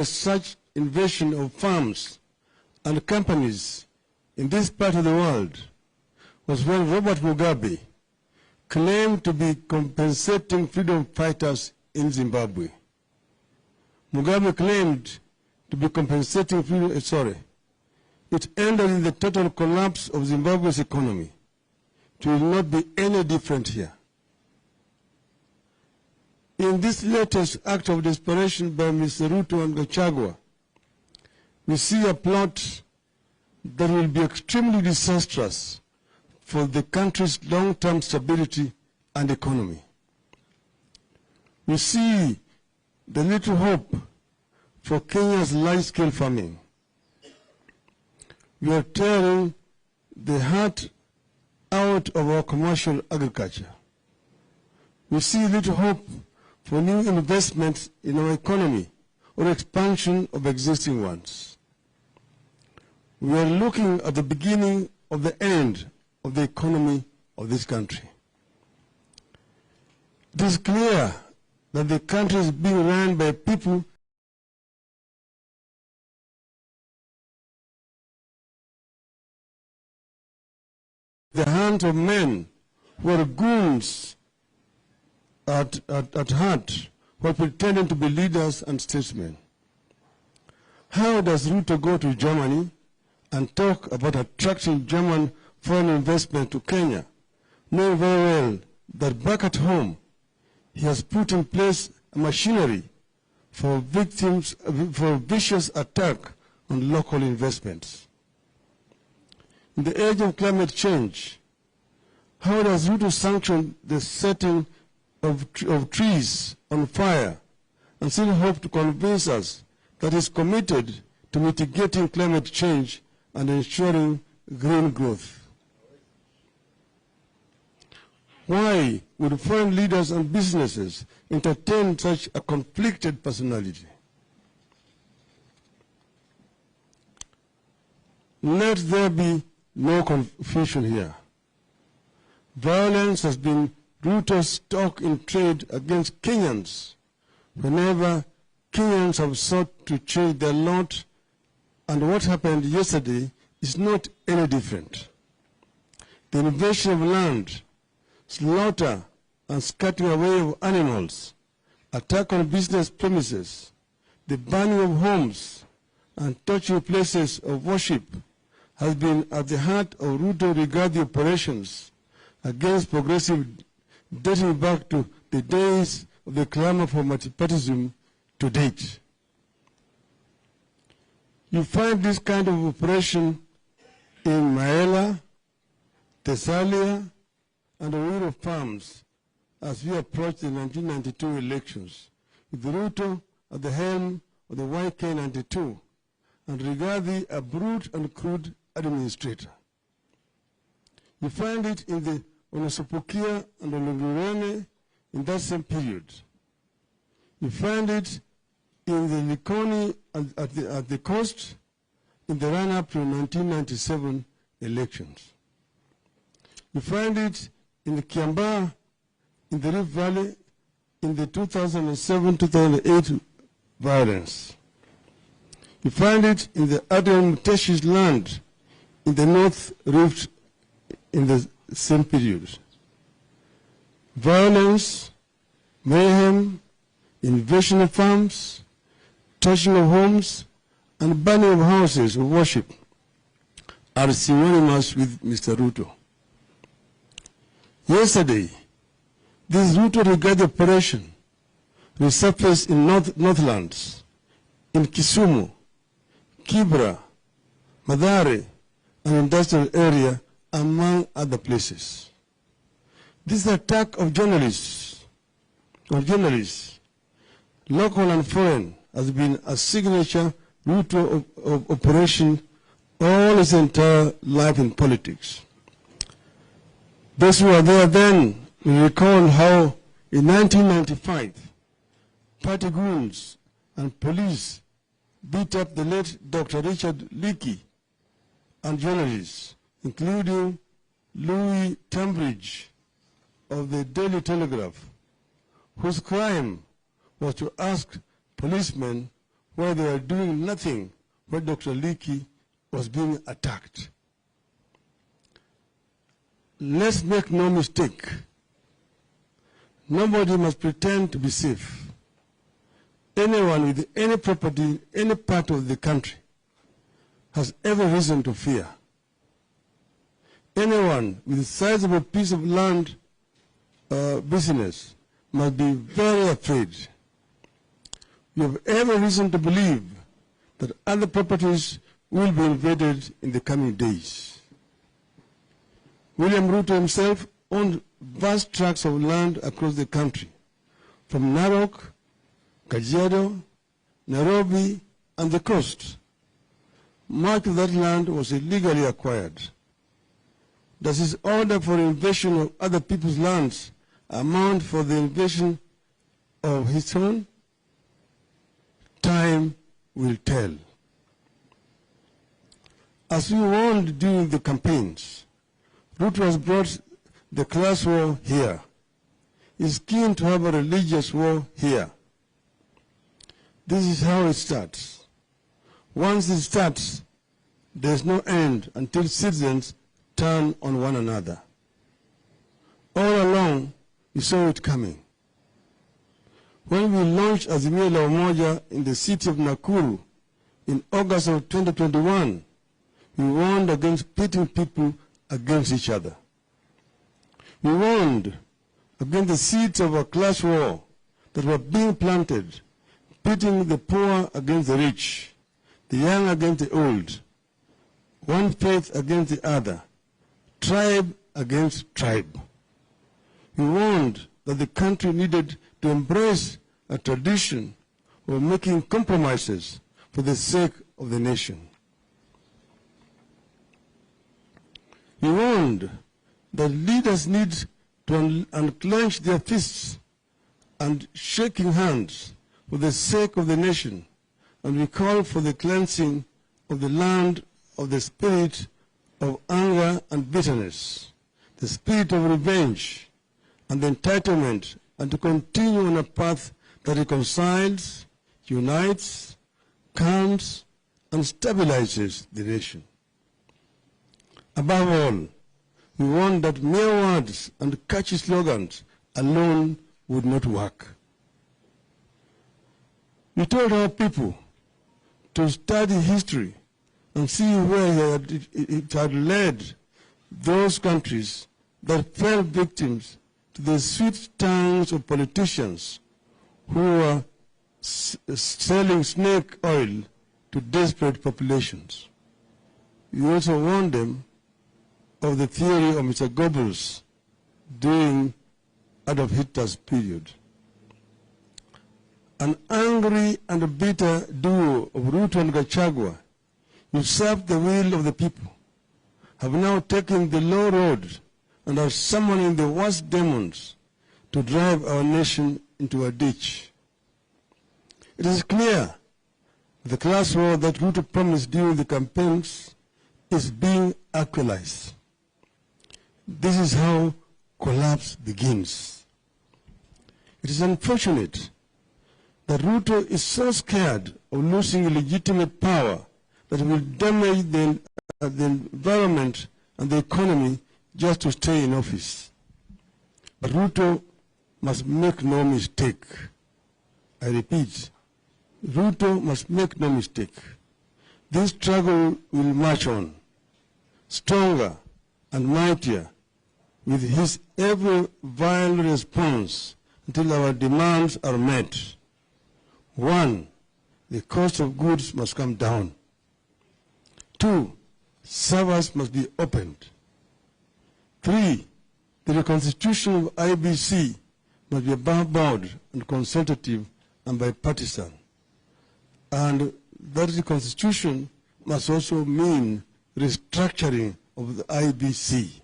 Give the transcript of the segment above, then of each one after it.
Such invasion of farms and companies in this part of the world was when Robert Mugabe claimed to be compensating freedom fighters in Zimbabwe. Mugabe claimed to be compensating freedom, sorry. It ended in the total collapse of Zimbabwe's economy. It will not be any different here. In this latest act of desperation by Mr. Ruto and Gachagua, we see a plot that will be extremely disastrous for the country's long-term stability and economy. We see the little hope for Kenya's large-scale farming. We are tearing the heart out of our commercial agriculture. We see little hope for new investments in our economy or expansion of existing ones. We are looking at the beginning of the end of the economy of this country. It is clear that the country is being run by people the hands of men who are goons at heart, who are pretending to be leaders and statesmen. How does Ruto go to Germany and talk about attracting German foreign investment to Kenya, knowing very well that back at home he has put in place a machinery for victims, for vicious attack on local investments? In the age of climate change, how does Ruto sanction the setting of trees on fire and still hope to convince us that he's committed to mitigating climate change and ensuring green growth? Why would foreign leaders and businesses entertain such a conflicted personality? Let there be no confusion here. Violence has been Ruto's stock in trade against Kenyans whenever Kenyans have sought to change their lot, and what happened yesterday is not any different. The invasion of land, slaughter and scattering away of animals, attack on business premises, the burning of homes, and touching places of worship has been at the heart of Ruto Rigathi operations against progressive, dating back to the days of the clamor for multipartyism to date. You find this kind of operation in Maela, Thessalia, and Owiro farms as we approach the 1992 elections, with Ruto at the helm of the YK92 and Rigathi a brute and crude administrator. You find it in the Onesopukia and Ololulene in that same period. You find it in the Likoni and at the coast in the run-up to 1997 elections. You find it in the Kiambaa, in the Rift Valley, in the 2007-2008 violence. You find it in the Adrian Muteshi's land in the North Rift in the same period. Violence, mayhem, invasion of farms, touching of homes, and burning of houses of worship are synonymous with Mr. Ruto. Yesterday, this Ruto Rigathi operation resurfaced in Northlands, in Kisumu, Kibra, Mathare, and industrial area, among other places. This attack of journalists, local and foreign, has been a signature Ruto of operation all his entire life in politics. Those who were there then will recall how in 1995, party goons and police beat up the late Dr. Richard Leakey and journalists, including Louis Tunbridge of the Daily Telegraph, whose crime was to ask policemen why they were doing nothing when Dr. Leakey was being attacked. Let's make no mistake. Nobody must pretend to be safe. Anyone with any property in any part of the country has every reason to fear. Anyone with a sizable piece of land business must be very afraid. We have every reason to believe that other properties will be invaded in the coming days. William Ruto himself owned vast tracts of land across the country, from Narok, Kajiado, Nairobi, and the coast. Much of that land was illegally acquired. Does his order for invasion of other people's lands amount for the invasion of his own? Time will tell. As we warned during the campaigns, Ruto has brought the class war here. He's keen to have a religious war here. This is how it starts. Once it starts, there's no end until citizens turn on one another. All along, we saw it coming. When we launched Azimio la Umoja in the city of Nakuru in August of 2021, we warned against pitting people against each other. We warned against the seeds of a class war that were being planted, pitting the poor against the rich, the young against the old, one faith against the other, tribe against tribe. We warned that the country needed to embrace a tradition of making compromises for the sake of the nation. We warned that leaders need to unclench their fists and shaking hands for the sake of the nation, and we call for the cleansing of the land of the spirit of anger and bitterness, the spirit of revenge and the entitlement, and to continue on a path that reconciles, unites, calms, and stabilizes the nation. Above all, we warned that mere words and catchy slogans alone would not work. We told our people to study history and see where it had led those countries that fell victims to the sweet tongues of politicians who were selling snake oil to desperate populations. We also warned them of the theory of Mr. Goebbels during Adolf Hitler's period. An angry and bitter duo of Ruto and Gachagua usurped the will of the people, have now taken the low road and are summoning the worst demons to drive our nation into a ditch. It is clear the class war that Ruto promised during the campaigns is being actualized. This is how collapse begins. It is unfortunate that Ruto is so scared of losing legitimate power that it will damage the environment and the economy just to stay in office. But Ruto must make no mistake. I repeat, Ruto must make no mistake. This struggle will march on, stronger and mightier, with his every vile response until our demands are met. 1, the cost of goods must come down. 2, servers must be opened. 3, the reconstitution of IBC must be above board and consultative and bipartisan. And that reconstitution must also mean restructuring of the IBC.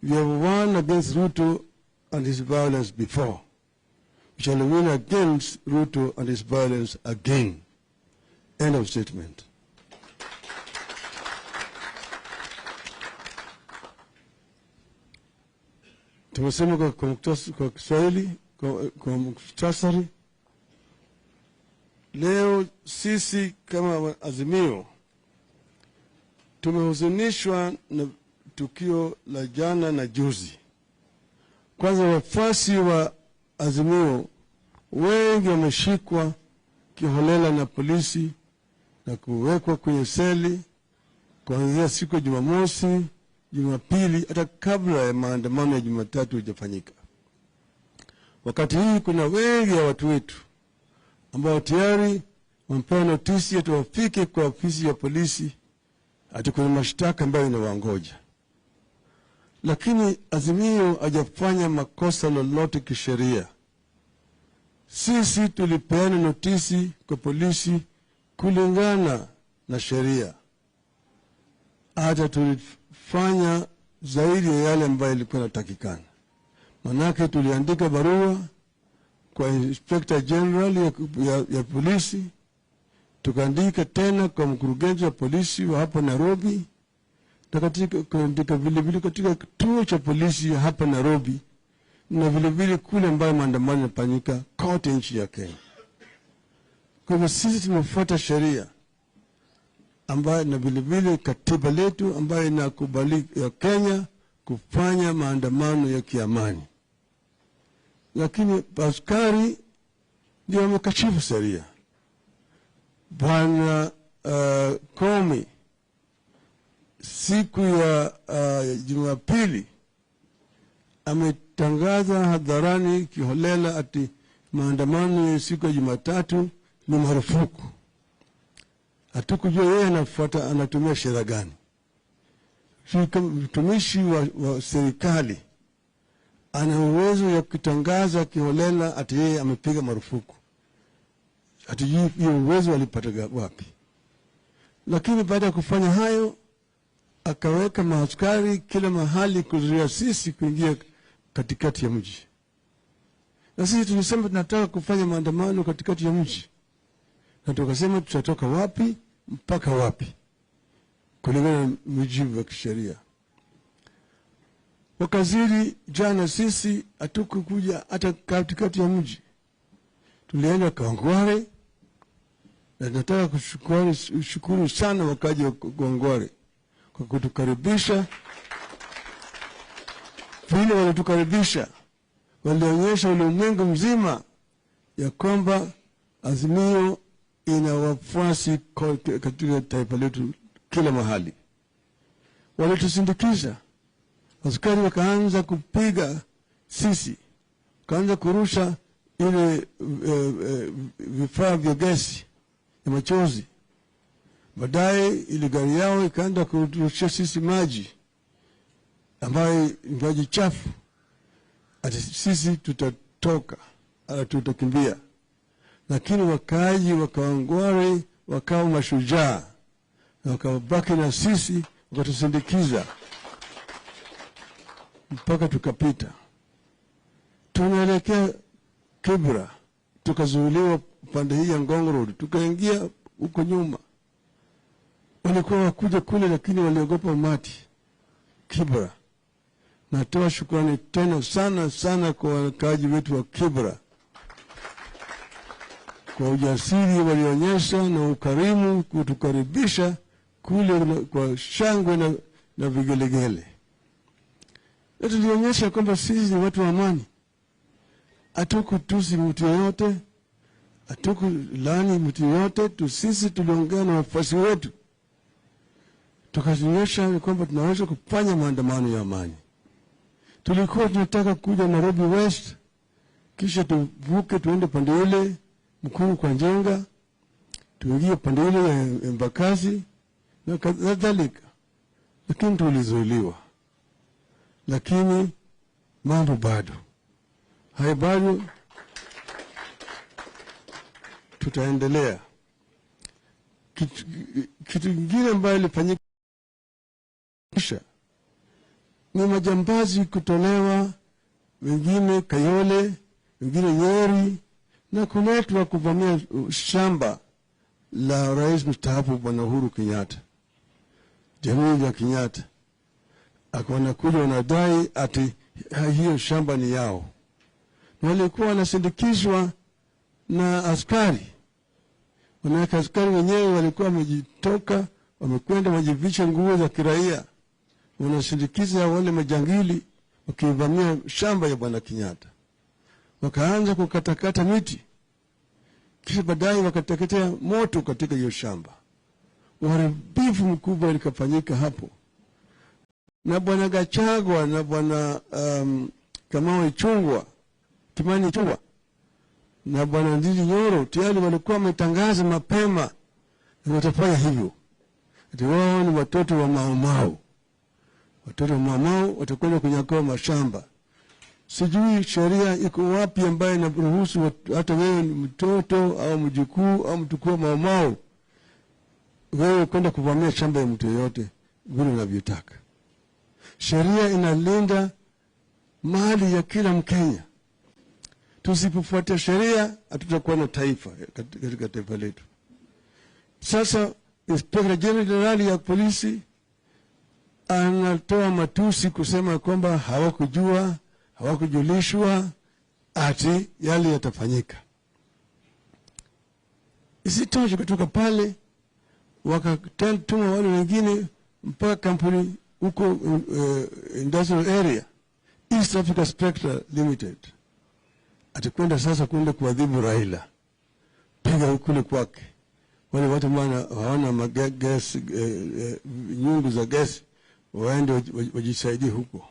We have won against Ruto and his violence before. We shall win against Ruto and his violence again. End of statement. Tumesema kwa Kiswahili, kwa mukhtasari. Leo sisi kama Azimio tumehuzunishwa na tukio la jana na juzi. Kwanza, wafuasi wa Azimio wengi wameshikwa kiholela na polisi na kuwekwa kwenye seli kuanzia siku ya Jumamosi, Jumapili, hata kabla ya maandamano ya Jumatatu hujafanyika. Wakati hii kuna wengi ya watu wetu ambao tayari wamepewa notisi ati wafike kwa ofisi ya polisi, ati kuna mashtaka ambayo inawangoja. Lakini Azimio hajafanya makosa lolote kisheria. Sisi tulipeana notisi kwa polisi kulingana na sheria. Hata tulifanya zaidi ya yale ambayo ilikuwa inatakikana. Manake tuliandika barua kwa Inspector General ya polisi, tukaandika tena kwa mkurugenzi wa polisi wa hapa Nairobi, na katika kuandika vile vile katika kituo cha polisi hapa Nairobi, na vile vile kule ambayo maandamano yanafanyika kote nchi ya Kenya. Kwa hivyo sisi tumefuata sheria ambayo na vile vile katiba letu ambayo inakubali ya Kenya kufanya maandamano ya kiamani. Lakini askari ndio wamekashifu sheria. Bwana Koome siku ya Jumapili ametangaza hadharani kiholela ati maandamano ya siku ya Jumatatu ni marufuku. Hatukujua yeye anafuata, anatumia sheria gani. Mtumishi wa serikali ana uwezo ya kutangaza kiholela ati yeye amepiga marufuku. Hatujui hiyo uwezo alipata wapi. Lakini baada ya kufanya hayo akaweka maaskari kila mahali kuzuia sisi kuingia katikati ya mji. Na sisi tulisema tunataka kufanya maandamano katikati ya mji. Na tukasema tutatoka wapi mpaka wapi kulingana na mujibu wa kisheria. Wakaziri jana sisi hatukukuja hata katikati ya mji. Tulienda Kawangware, na nataka kushukuru sana wakaji wa Kawangware kwa kutukaribisha. Vile walitukaribisha, walionyesha ulimwengu mzima ya kwamba Azimio ina wafuasi katika taifa letu kila mahali. Walitusindikiza. Askari wakaanza kupiga sisi, wakaanza kurusha ile vifaa vya gesi ya machozi. Baadaye ile gari yao ikaanza kurushia sisi maji ambayo ni maji chafu. Ati sisi tutatoka, tutakimbia. Lakini wakaaji wa Kawangware wakawa mashujaa na wakabaki na sisi, wakatusindikiza mpaka tukapita. Tunaelekea Kibra, tukazuiliwa pande hii ya Ngong Road, tukaingia huko nyuma. Walikuwa wakuja kule lakini waliogopa umati. Kibra. Natoa shukrani tena sana sana kwa wakaaji wetu wa Kibra kwa ujasiri walionyesha na ukarimu kutukaribisha kule kwa shangwe na vigelegele. Na tulionyesha kwamba sisi ni watu wa amani. Hatukutusi mtu yoyote, hatukulani mtu yoyote, sisi tuliongea na wafuasi wetu. Tukaonyesha kwamba tunaweza kufanya maandamano ya amani. Tulikuwa tunataka kuja Nairobi West, kisha tuvuke tuende pande ile Mkuru kwa Njenga, tuingie pande ile ya Embakasi na kadhalika. Lakini tulizuiliwa. Lakini mambo bado. Hai bado tutaendelea. Kitu kingine ambayo ilifanyika ni majambazi kutolewa, wengine Kayole, wengine Nyeri, na kuletwa kuvamia shamba la rais mstaafu Bwana Uhuru Kenyatta, jamii ya Kenyatta. Akaona kule wanadai ati hiyo shamba ni yao. Na walikuwa wanasindikizwa na askari. Manake askari wenyewe walikuwa wamejitoka, wamekwenda wajivisha nguo za kiraia, wanasindikiza wale majangili wakivamia shamba ya Bwana Kenyatta. Wakaanza kukatakata miti, kisha baadaye wakateketea moto katika hiyo shamba. Uharibifu mkubwa ulikafanyika hapo. Na Bwana Gachagua na Bwana Kamau Ichung'wah, Kimani Ichung'wah na Bwana Ndindi Nyoro tayari walikuwa wametangaza mapema na watafanya hivyo. Ati wao ni watoto wa Mau Mau. Watoto wa Mau Mau watakwenda kunyakua mashamba. Sijui sheria iko wapi ambayo inaruhusu hata wewe ni mtoto au mjukuu au mtukuu wa Mau Mau wewe kwenda kuvamia shamba ya mtu yeyote vile unavyotaka. Sheria inalinda mali ya kila Mkenya. Tusipofuata sheria hatutakuwa na taifa katika taifa letu. Sasa Inspector General ya polisi anatoa matusi kusema kwamba hawakujua, hawakujulishwa ati yale yatafanyika. Isitoshe, kutoka pale wakatuma wale wengine mpaka kampuni huko industrial area, East Africa Spectra Limited, atakwenda sasa kwenda kuadhibu Raila, piga kule kwake. Wale watu ambao hawana magesi, nyungu za gesi, waende wajisaidie huko.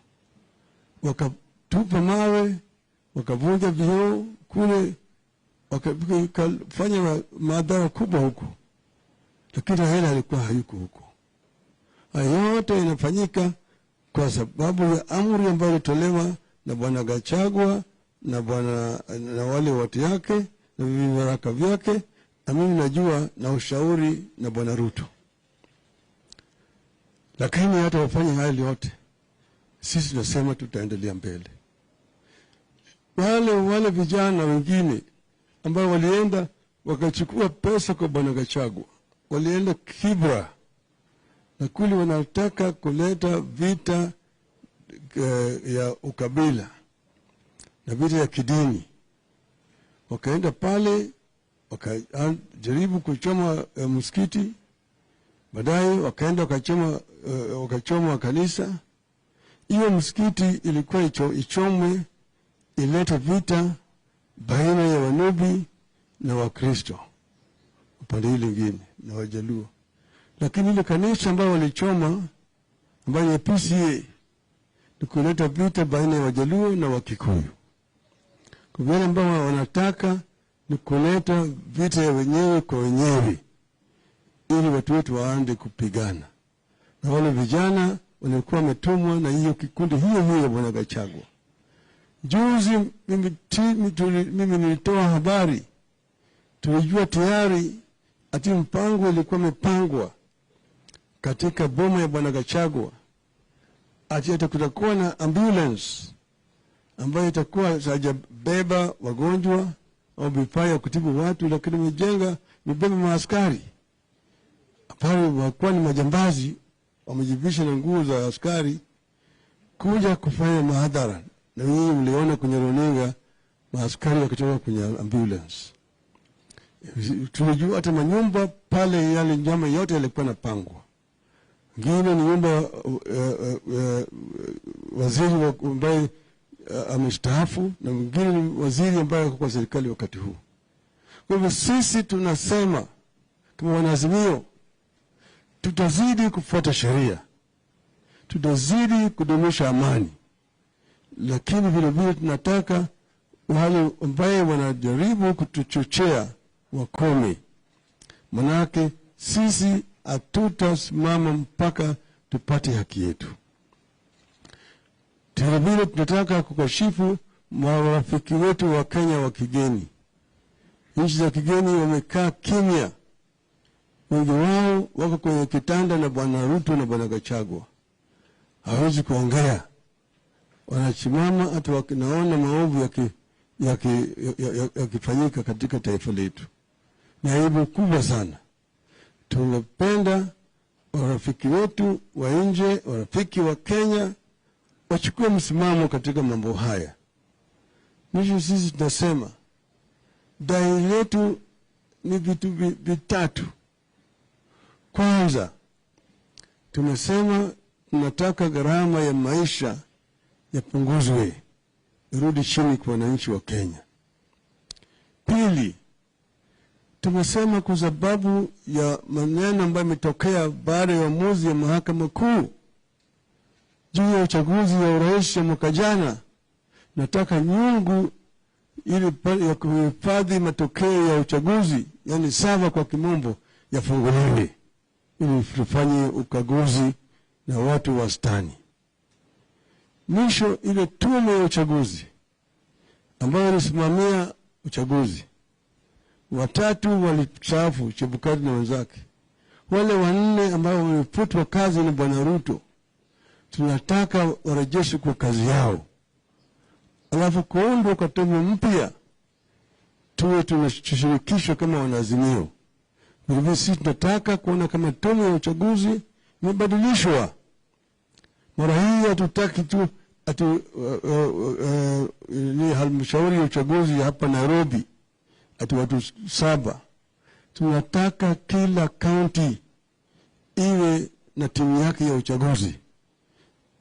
Wakatupa mawe, wakavunja vioo kule, wakafanya madhara kubwa huko. Lakini Raila alikuwa hayuko huko. Hayo yote inafanyika kwa sababu ya amri ambayo ilitolewa na Bwana Gachagua na bwana na wale watu yake na vibaraka vyake, na mimi najua na ushauri na Bwana Ruto. Lakini hata wafanye haya yote, sisi tunasema tutaendelea mbele. Wale vijana wengine ambao walienda wakachukua pesa kwa Bwana Gachagua, walienda Kibra na kule wanataka kuleta vita ya ukabila na vita ya kidini. Wakaenda pale wakajaribu kuchoma msikiti, baadaye wakaenda wakachoma kanisa. Hiyo msikiti ilikuwa ichomwe ilete vita baina ya Wanubi na Wakristo upande ile nyingine na Wajaluo. Lakini ile kanisa ambayo walichoma, ambayo ni PCA, ni kuleta vita baina ya Wajaluo na Wakikuyu. Kwa wale ambao wanataka ni kuleta vita ya wenyewe kwa wenyewe ili watu wetu waanze kupigana. Na wale vijana walikuwa wametumwa na hiyo kikundi hiyo hiyo ya Bwana Gachagua. Juzi mimi nilitoa habari, tulijua tayari ati mpango ilikuwa imepangwa katika boma ya Bwana Gachagua, ati kutakuwa na ambulance ambayo itakuwa hajabeba wagonjwa au vifaa ya kutibu watu, lakini imejenga imebeba maaskari. Pale wakuwa ni majambazi wamejivisha na nguo za askari kuja kufanya mahadhara. Na nyinyi mliona kwenye runinga maaskari wakitoka kwenye ambulance. Tulijua hata manyumba pale yale nyama yote yalikuwa yanapangwa. Ngine ni nyumba waziri ambaye amestaafu, na mwingine ni waziri ambaye yuko kwa serikali wakati huu. Kwa hivyo sisi tunasema kama wanaazimio, tutazidi kufuata sheria, tutazidi kudumisha amani, lakini vile vile tunataka wale ambaye wanajaribu kutuchochea wakome. Manake sisi hatutasimama mpaka tupate haki yetu. Vile vile tunataka kukashifu marafiki wetu wa Kenya wa kigeni. Nchi za kigeni wamekaa kimya. Wengi wao wako kwenye kitanda na Bwana Ruto na Bwana Gachagua. Hawezi kuongea. Wanasimama hata wakinaona maovu yakifanyika katika taifa letu. Ni aibu kubwa sana. Tungependa warafiki wetu wa nje, warafiki wa Kenya wachukue msimamo katika mambo haya. Mwisho sisi tunasema dai letu Ni vitu vitatu. Kwanza, tumesema tunataka gharama ya maisha yapunguzwe, irudi chini kwa wananchi wa Kenya. Pili, tumesema kwa sababu ya maneno ambayo yametokea baada ya uamuzi ya mahakama kuu juu ya uchaguzi wa urais ya mwaka jana, nataka nyungu ili ya kuhifadhi matokeo ya uchaguzi, yani sava kwa kimombo, yafunguliwe ili tufanye ukaguzi na watu wastani. Mwisho, ile tume ya uchaguzi ambayo ilisimamia uchaguzi, watatu walistaafu, Chebukati na wenzake. Wale wanne ambao walifutwa kazi na Bwana Ruto, tunataka warejeshwe kwa kazi yao. Alafu kuundwa kwa tume mpya, tuwe tunashirikishwa kama wanaazimio. Vilevile sisi tunataka kuona kama tume ya uchaguzi imebadilishwa. Mara hii hatutaki tu ni halmashauri ya uchaguzi hapa Nairobi ati watu 7. Tunataka kila county iwe na timu yake ya uchaguzi,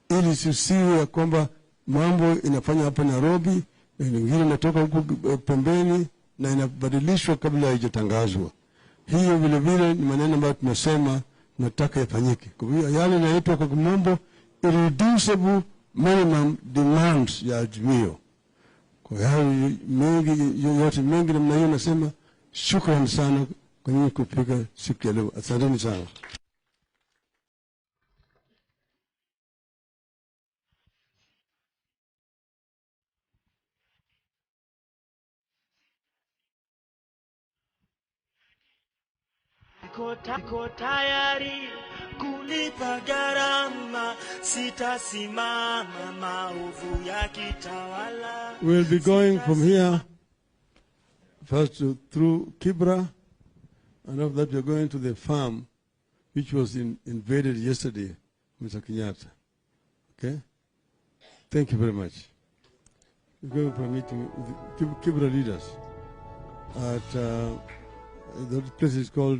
ili sisiwe ya kwamba mambo inafanywa hapa Nairobi na nyingine inatoka huku pembeni na inabadilishwa kabla haijatangazwa. Hiyo vile vile ni maneno ambayo tunasema tunataka yafanyike. Kwa hiyo yale yanaitwa kwa kimombo irreducible minimum demands ya Azimio. Kwa hayo mengi, yote mengi namna hiyo, nasema shukrani sana kwa nyinyi kufika siku ya leo. Asanteni sana. Niko tayari kulipa gharama, sitasimama maovu yakitawala. We'll be going from here first through Kibra, and after that we're going to the farm which was invaded yesterday, Mr. Kenyatta. Okay? Thank you very much. We're going for a meeting with the Kibra leaders at the place is called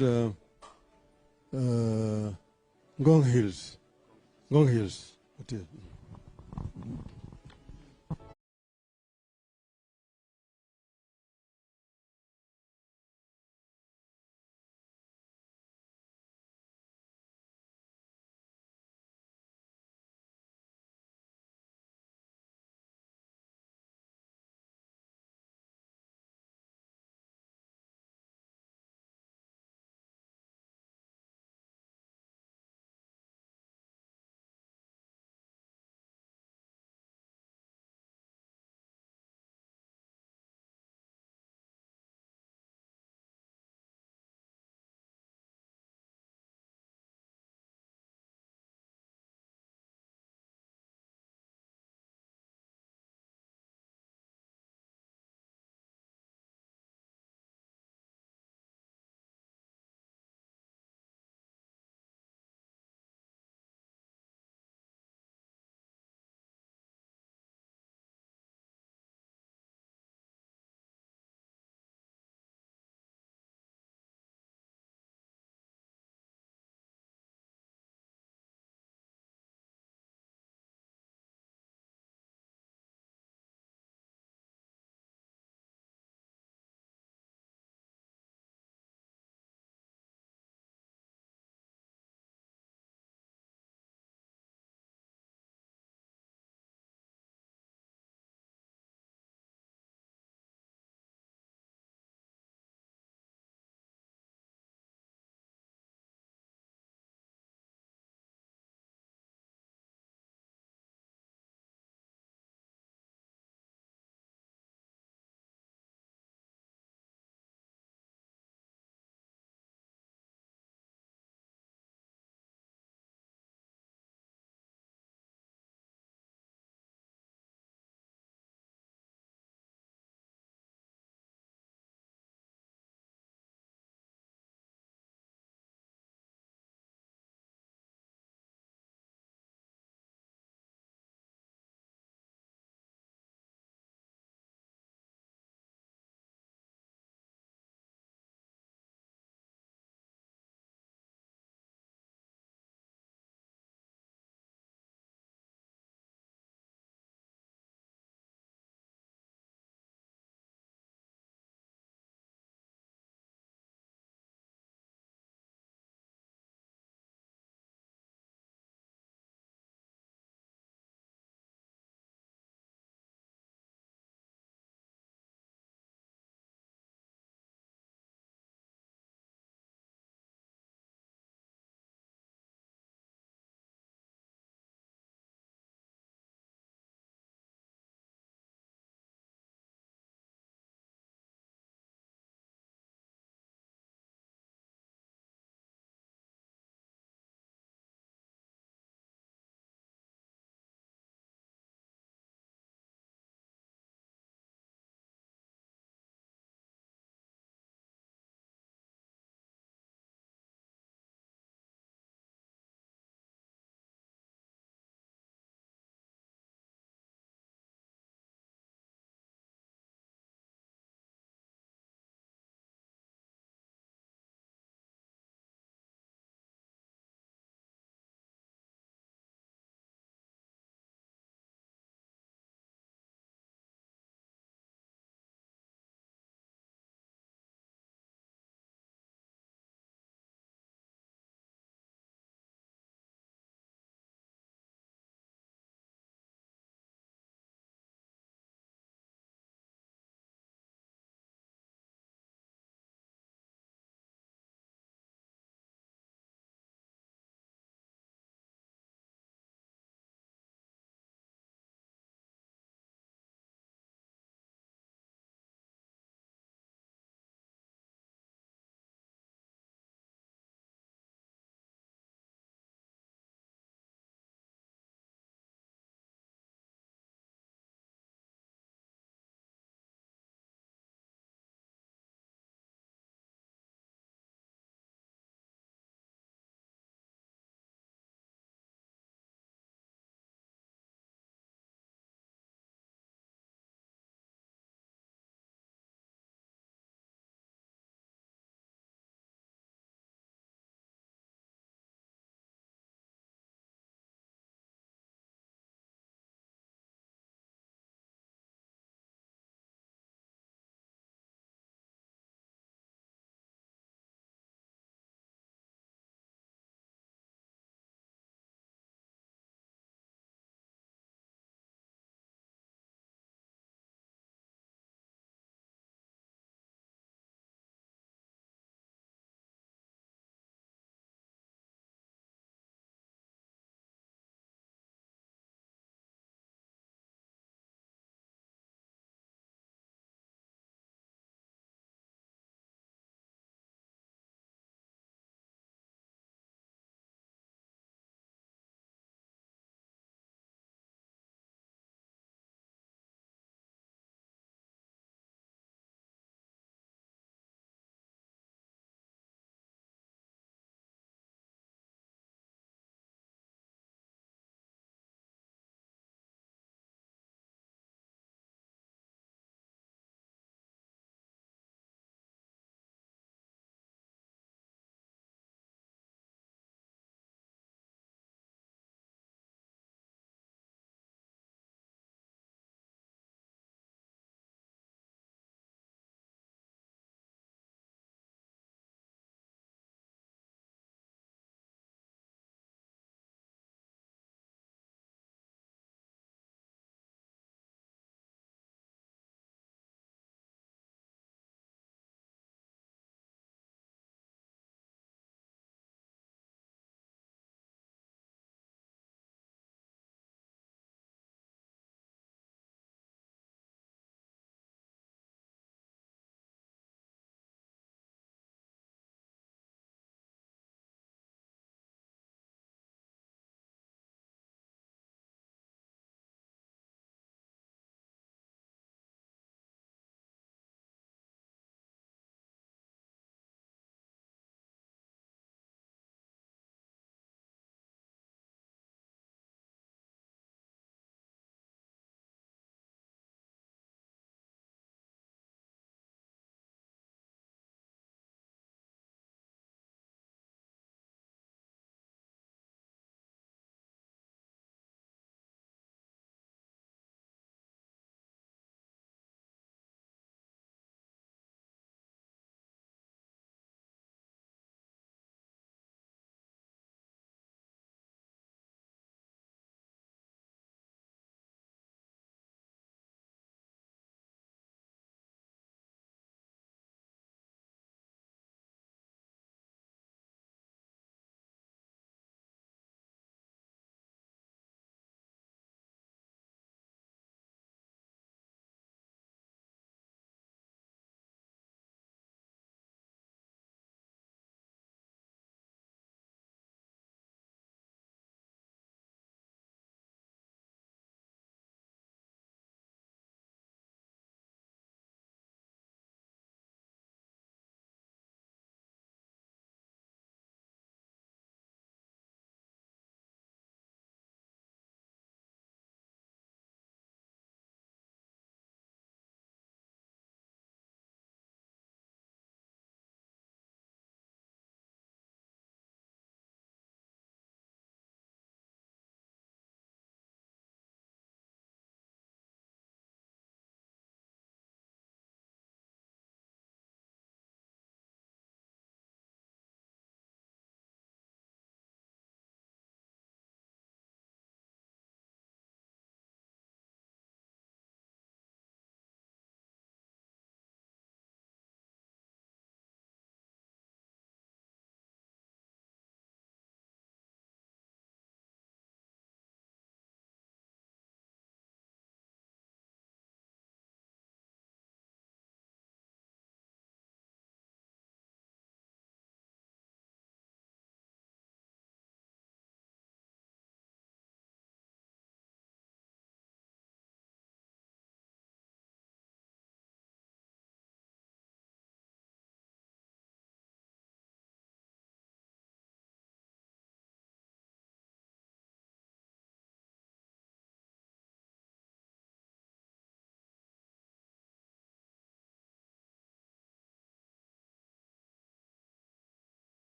Ngong Hills. Ngong Hills. What is it?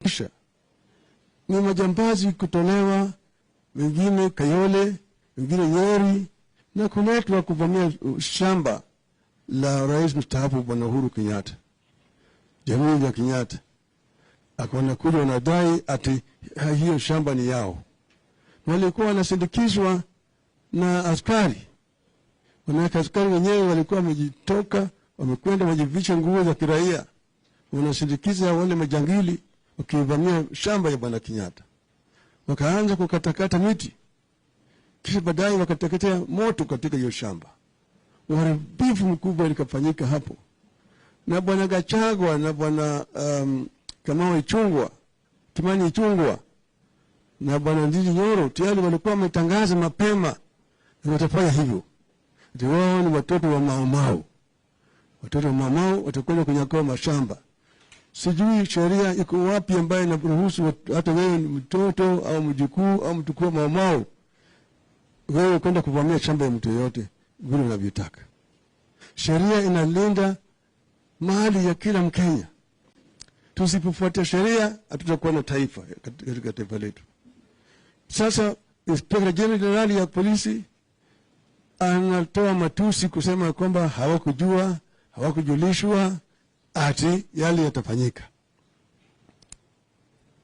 Kisha ni majambazi kutolewa, wengine Kayole, wengine Nyeri, na kuletwa kuvamia shamba la rais mstaafu Bwana Uhuru Kenyatta, jamii ya Kenyatta. Akaona kule wanadai ati hiyo shamba ni yao. Walikuwa wanasindikizwa na askari. Wanawake askari wenyewe walikuwa wamejitoka, wamekwenda wamejivisha nguo za kiraia, wanasindikiza wale majangili wakivamia shamba ya Bwana Kenyatta. Wakaanza kukatakata miti, kisha baadaye wakateketea moto katika hiyo shamba. Uharibifu mkubwa ulikafanyika hapo. Na Bwana Gachagua na Bwana Kamau Ichung'wah, Kimani Ichung'wah na Bwana Ndindi Nyoro tayari walikuwa wametangaza mapema na watafanya hivyo. Ati wao ni watoto wa Mau Mau. Watoto wa Mau Mau watakwenda kunyakua mashamba. Sijui sheria iko wapi ambayo inaruhusu hata wewe ni mtoto au mjukuu au mtukuu wa Mau Mau wewe kwenda kuvamia shamba ya mtu yeyote vile unavyotaka. Sheria inalinda mali ya kila Mkenya. Tusipofuata sheria hatutakuwa na taifa katika taifa letu. Sasa Inspector General ya polisi anatoa matusi kusema kwamba hawakujua, hawakujulishwa ati yale yatafanyika.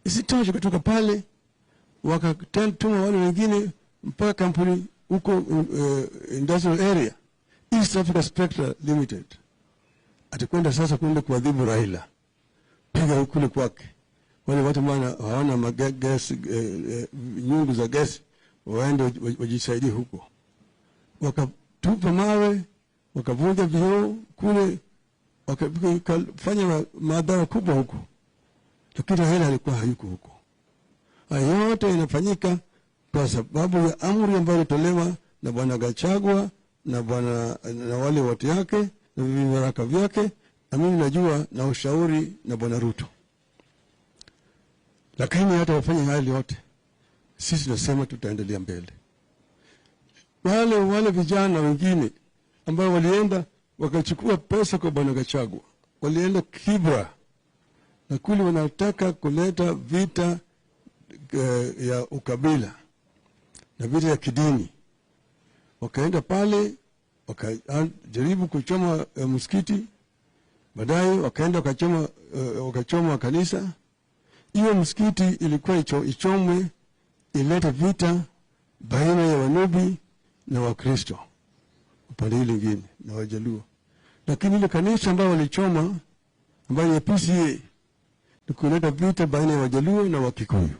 Isitoshe, kutoka pale wakatuma wale wengine mpaka kampuni huko industrial area, East Africa Spectra Limited, atakwenda sasa kwenda kuadhibu Raila, piga kule kwake. Wale watu maana hawana magesi, nyungu za gesi, waende wajisaidie huko. Wakatupa mawe, wakavunja vioo kule, wakafanya madhara kubwa huko. Lakini Raila alikuwa hayuko huko. Hayo yote inafanyika kwa sababu ya amri ambayo ilitolewa na Bwana Gachagua na bwana na wale watu yake na vibaraka vyake, na mimi najua na ushauri na Bwana Ruto. Lakini hata wafanye hali yote, sisi tunasema tutaendelea mbele. Wale vijana wengine ambao walienda wakachukua pesa kwa Bwana Gachagua, walienda Kibra na kule wanataka kuleta vita ya ukabila na vita ya kidini. Wakaenda pale wakajaribu kuchoma msikiti, baadaye wakaenda wakachoma kanisa. Hiyo msikiti ilikuwa ichomwe ilete vita baina ya Wanubi na Wakristo upande ile nyingine na Wajaluo. Lakini ile kanisa ambayo walichoma ambayo ya PCA ni kuleta vita baina ya Wajaluo na Wakikuyu.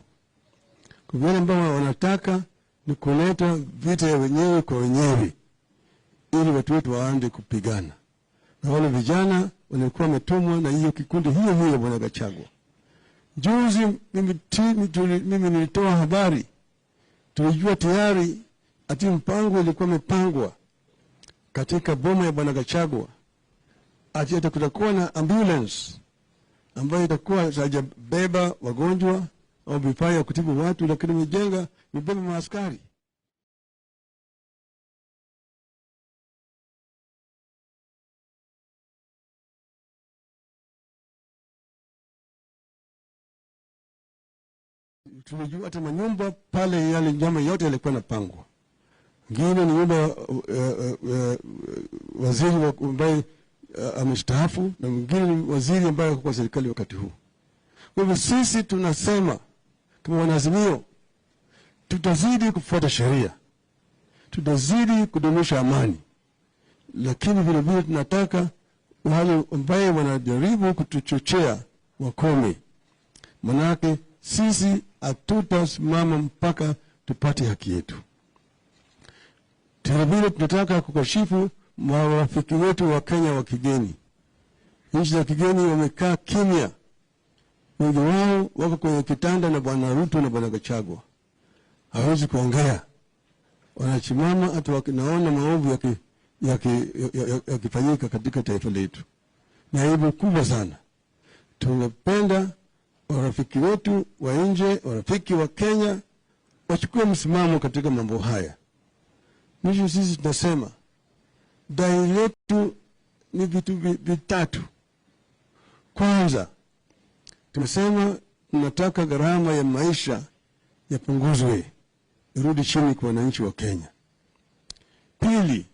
Kwa wale ambao wanataka ni kuleta vita ya wenyewe kwa wenyewe ili watu wetu waanze kupigana. Na wale vijana walikuwa wametumwa na hiyo kikundi hiyo hiyo Bwana Gachagua. Juzi mimi nilitoa habari, tulijua tayari ati mpango ilikuwa imepangwa katika boma ya Bwana Gachagua ati kutakuwa na ambulance ambayo itakuwa haijabeba wagonjwa au vifaa vya kutibu watu, lakini imejenga imebeba maaskari. Tulijua hata manyumba pale yale nyama yote yalikuwa yanapangwa. Ngine ni nyumba waziri ambaye amestaafu, na mwingine ni waziri ambaye yuko kwa serikali wakati huu. Kwa hivyo sisi tunasema kama wanaazimio tutazidi kufuata sheria, tutazidi kudumisha amani, lakini vile vile tunataka wale ambaye wanajaribu kutuchochea wakome. Manake sisi hatutasimama mpaka tupate haki yetu. Vile vile tunataka kukashifu marafiki wetu wa Kenya wa kigeni. Nchi za kigeni wamekaa kimya. Wengi wao wako kwenye kitanda na Bwana Ruto na Bwana Gachagua. Hawezi kuongea. Wanasimama hata wakinaona maovu yakifanyika katika taifa letu. Ni aibu kubwa sana. Tungependa warafiki wetu wa nje, warafiki wa Kenya wachukue msimamo katika mambo haya. Mwisho sisi tunasema dai letu ni vitu vitatu. Kwanza, tumesema Tunataka gharama ya maisha yapunguzwe, irudi chini kwa wananchi wa Kenya. Pili,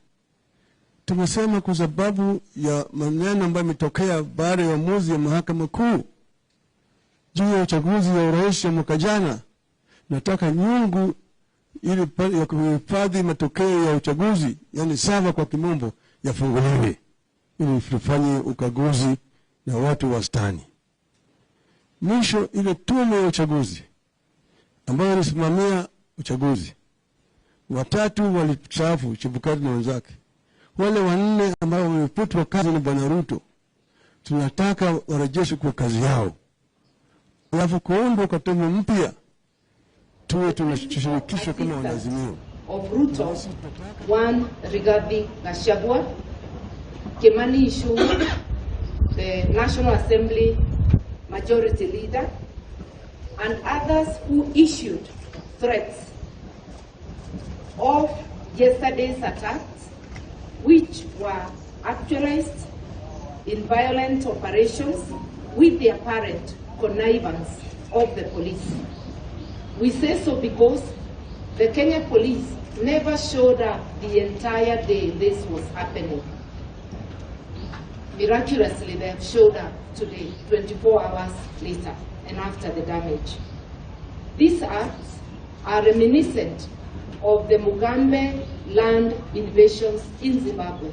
tumesema kwa sababu ya maneno ambayo yametokea baada ya uamuzi ya mahakama kuu juu ya uchaguzi wa urais ya mwaka jana, nataka nyungu ili ya kuhifadhi matokeo ya uchaguzi, yani server kwa kimombo, yafunguliwe ili tufanye ukaguzi na watu wastani. Mwisho, ile tume ya uchaguzi ambayo ilisimamia uchaguzi, watatu walistaafu, Chebukati na wenzake. Wale wanne ambao wamefutwa kazi na Bwana Ruto, tunataka warejeshwe kwa kazi yao, alafu kuundwa kwa tume mpya, tuwe tunashirikishwa kama wanaazimio. Of Ruto, one Rigathi Gachagua, Kimani Ichung'wah, the National Assembly Majority Leader, and others who issued threats of yesterday's attacks, which were actualized in violent operations with the apparent connivance of the police. We say so because the Kenya police never showed up the entire day this was happening. Miraculously, they have showed up today, 24 hours later and after the damage. These acts are reminiscent of the Mugabe land invasions in Zimbabwe.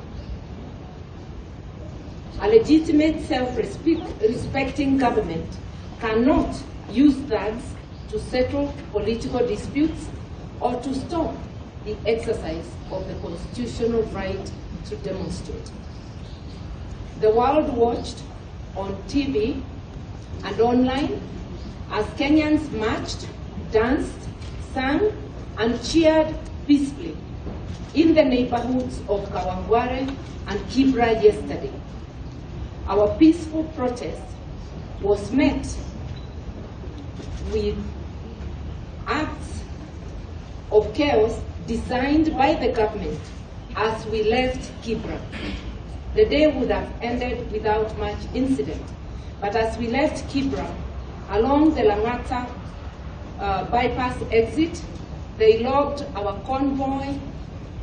A legitimate self-respecting government cannot use thugs to settle political disputes or to stop the exercise of the constitutional right to demonstrate. The world watched on TV and online as Kenyans marched, danced, sang, and cheered peacefully in the neighborhoods of Kawangware and Kibra yesterday. Our peaceful protest was met with acts of chaos designed by the government as we left Kibra. The day would have ended without much incident, but as we left Kibra, along the Langata bypass exit, they locked our convoy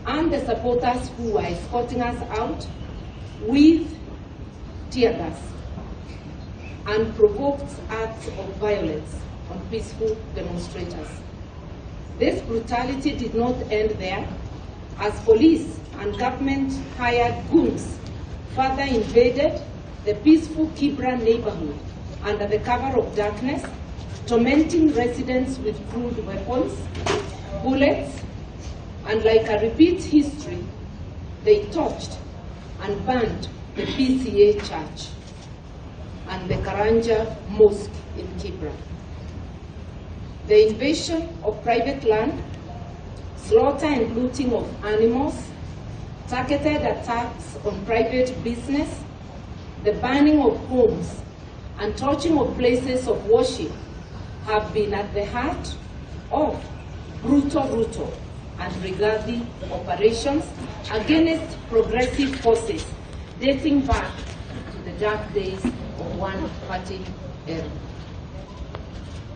and the supporters who were escorting us out with tear gas and provoked acts of violence on peaceful demonstrators. This brutality did not end there, as police and government hired goons further invaded the peaceful Kibra neighborhood under the cover of darkness, tormenting residents with crude weapons, bullets, and like a repeat history, they torched and burned the PCEA church and the Karanja Mosque in Kibra. The invasion of private land, slaughter and looting of animals, targeted attacks on private business, the burning of homes, and torching of places of worship have been at the heart of brutal Ruto and Rigathi operations against progressive forces dating back to the dark days of one party era.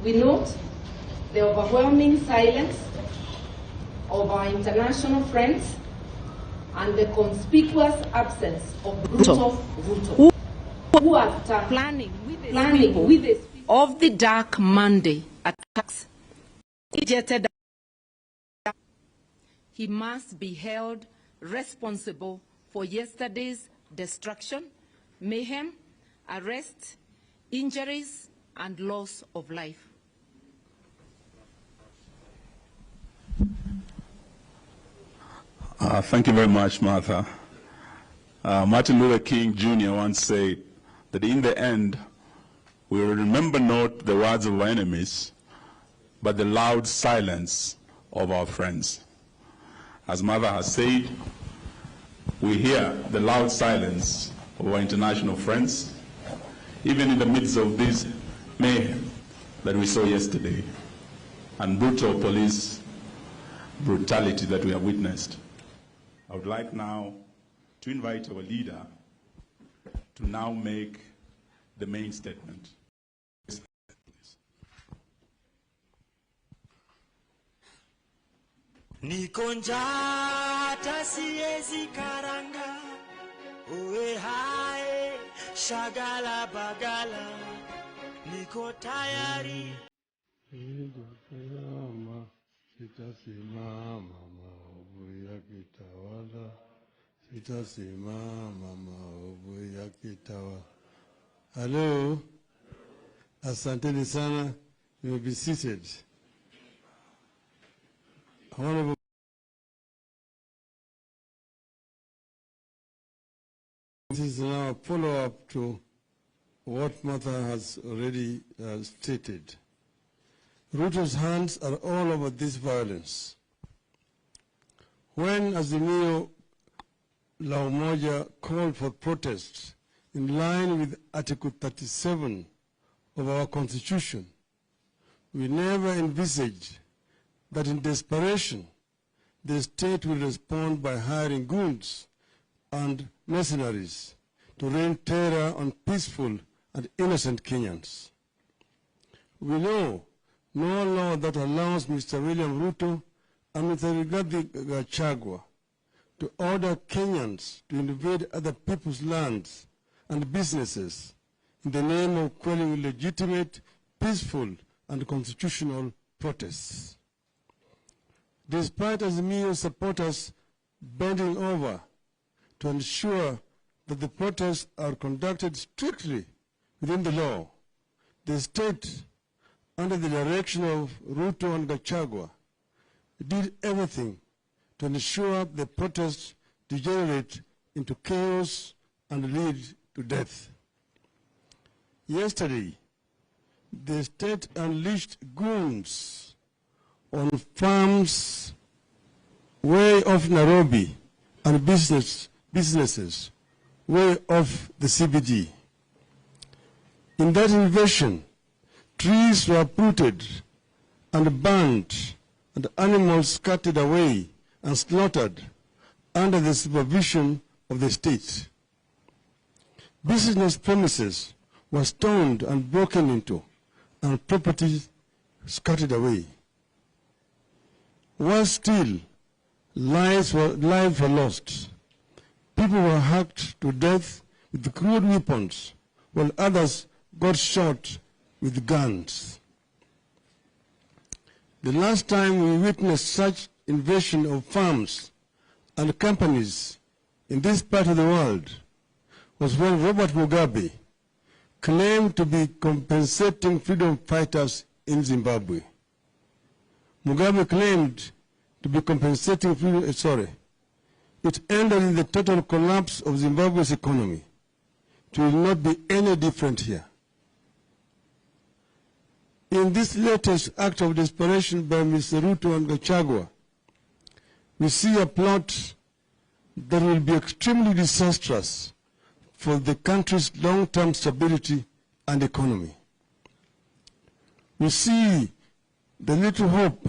We note the overwhelming silence of our international friends and the conspicuous absence of Bruto Ruto, who after planning with his planning people with his of the Dark Monday attacks, jetted, he must be held responsible for yesterday's destruction, mayhem, arrest, injuries, and loss of life. Thank you very much, Martha. Martin Luther King Jr. once said that in the end, we will remember not the words of our enemies, but the loud silence of our friends. As Martha has said, we hear the loud silence of our international friends, even in the midst of this mayhem that we saw yesterday and brutal police brutality that we have witnessed. I would like now to invite our leader to now make the main statement. Please. Niko njaa hata siwezi karanga, oe hae shagala bagala, niko tayari. Sitasimama maovu yakitawala, sitasimama maovu yakitawala. Hello, asanteni sana. You may be seated. Honorable This is now a follow-up to what Martha has already stated. Ruto's hands are all over this violence. When Azimio La Umoja called for protests in line with Article 37 of our Constitution, we never envisaged that in desperation, the state will respond by hiring goons and mercenaries to rain terror on peaceful and innocent Kenyans. We know no law that allows Mr. William Ruto and Mr. Rigathi Gachagua to order Kenyans to invade other people's lands and businesses in the name of quelling legitimate, peaceful, and constitutional protests. Despite Azimio supporters bending over to ensure that the protests are conducted strictly within the law, the state, under the direction of Ruto and Gachagua, did everything to ensure the protests degenerate into chaos and lead to death. Yesterday, the state unleashed goons on farms way off Nairobi and businesses way off the CBD. In that invasion, trees were uprooted and burned, and animals scattered away and slaughtered under the supervision of the state. Business premises were stoned and broken into, and property scattered away. Worse still, lives were lost. People were hacked to death with crude weapons, while others got shot with guns. The last time we witnessed such invasion of farms and companies in this part of the world was when Robert Mugabe claimed to be compensating freedom fighters in Zimbabwe. Mugabe claimed to be compensating freedom, It ended in the total collapse of Zimbabwe's economy. It will not be any different here. In this latest act of desperation by Mr. Ruto and Gachagua, we see a plot that will be extremely disastrous for the country's long-term stability and economy. We see the little hope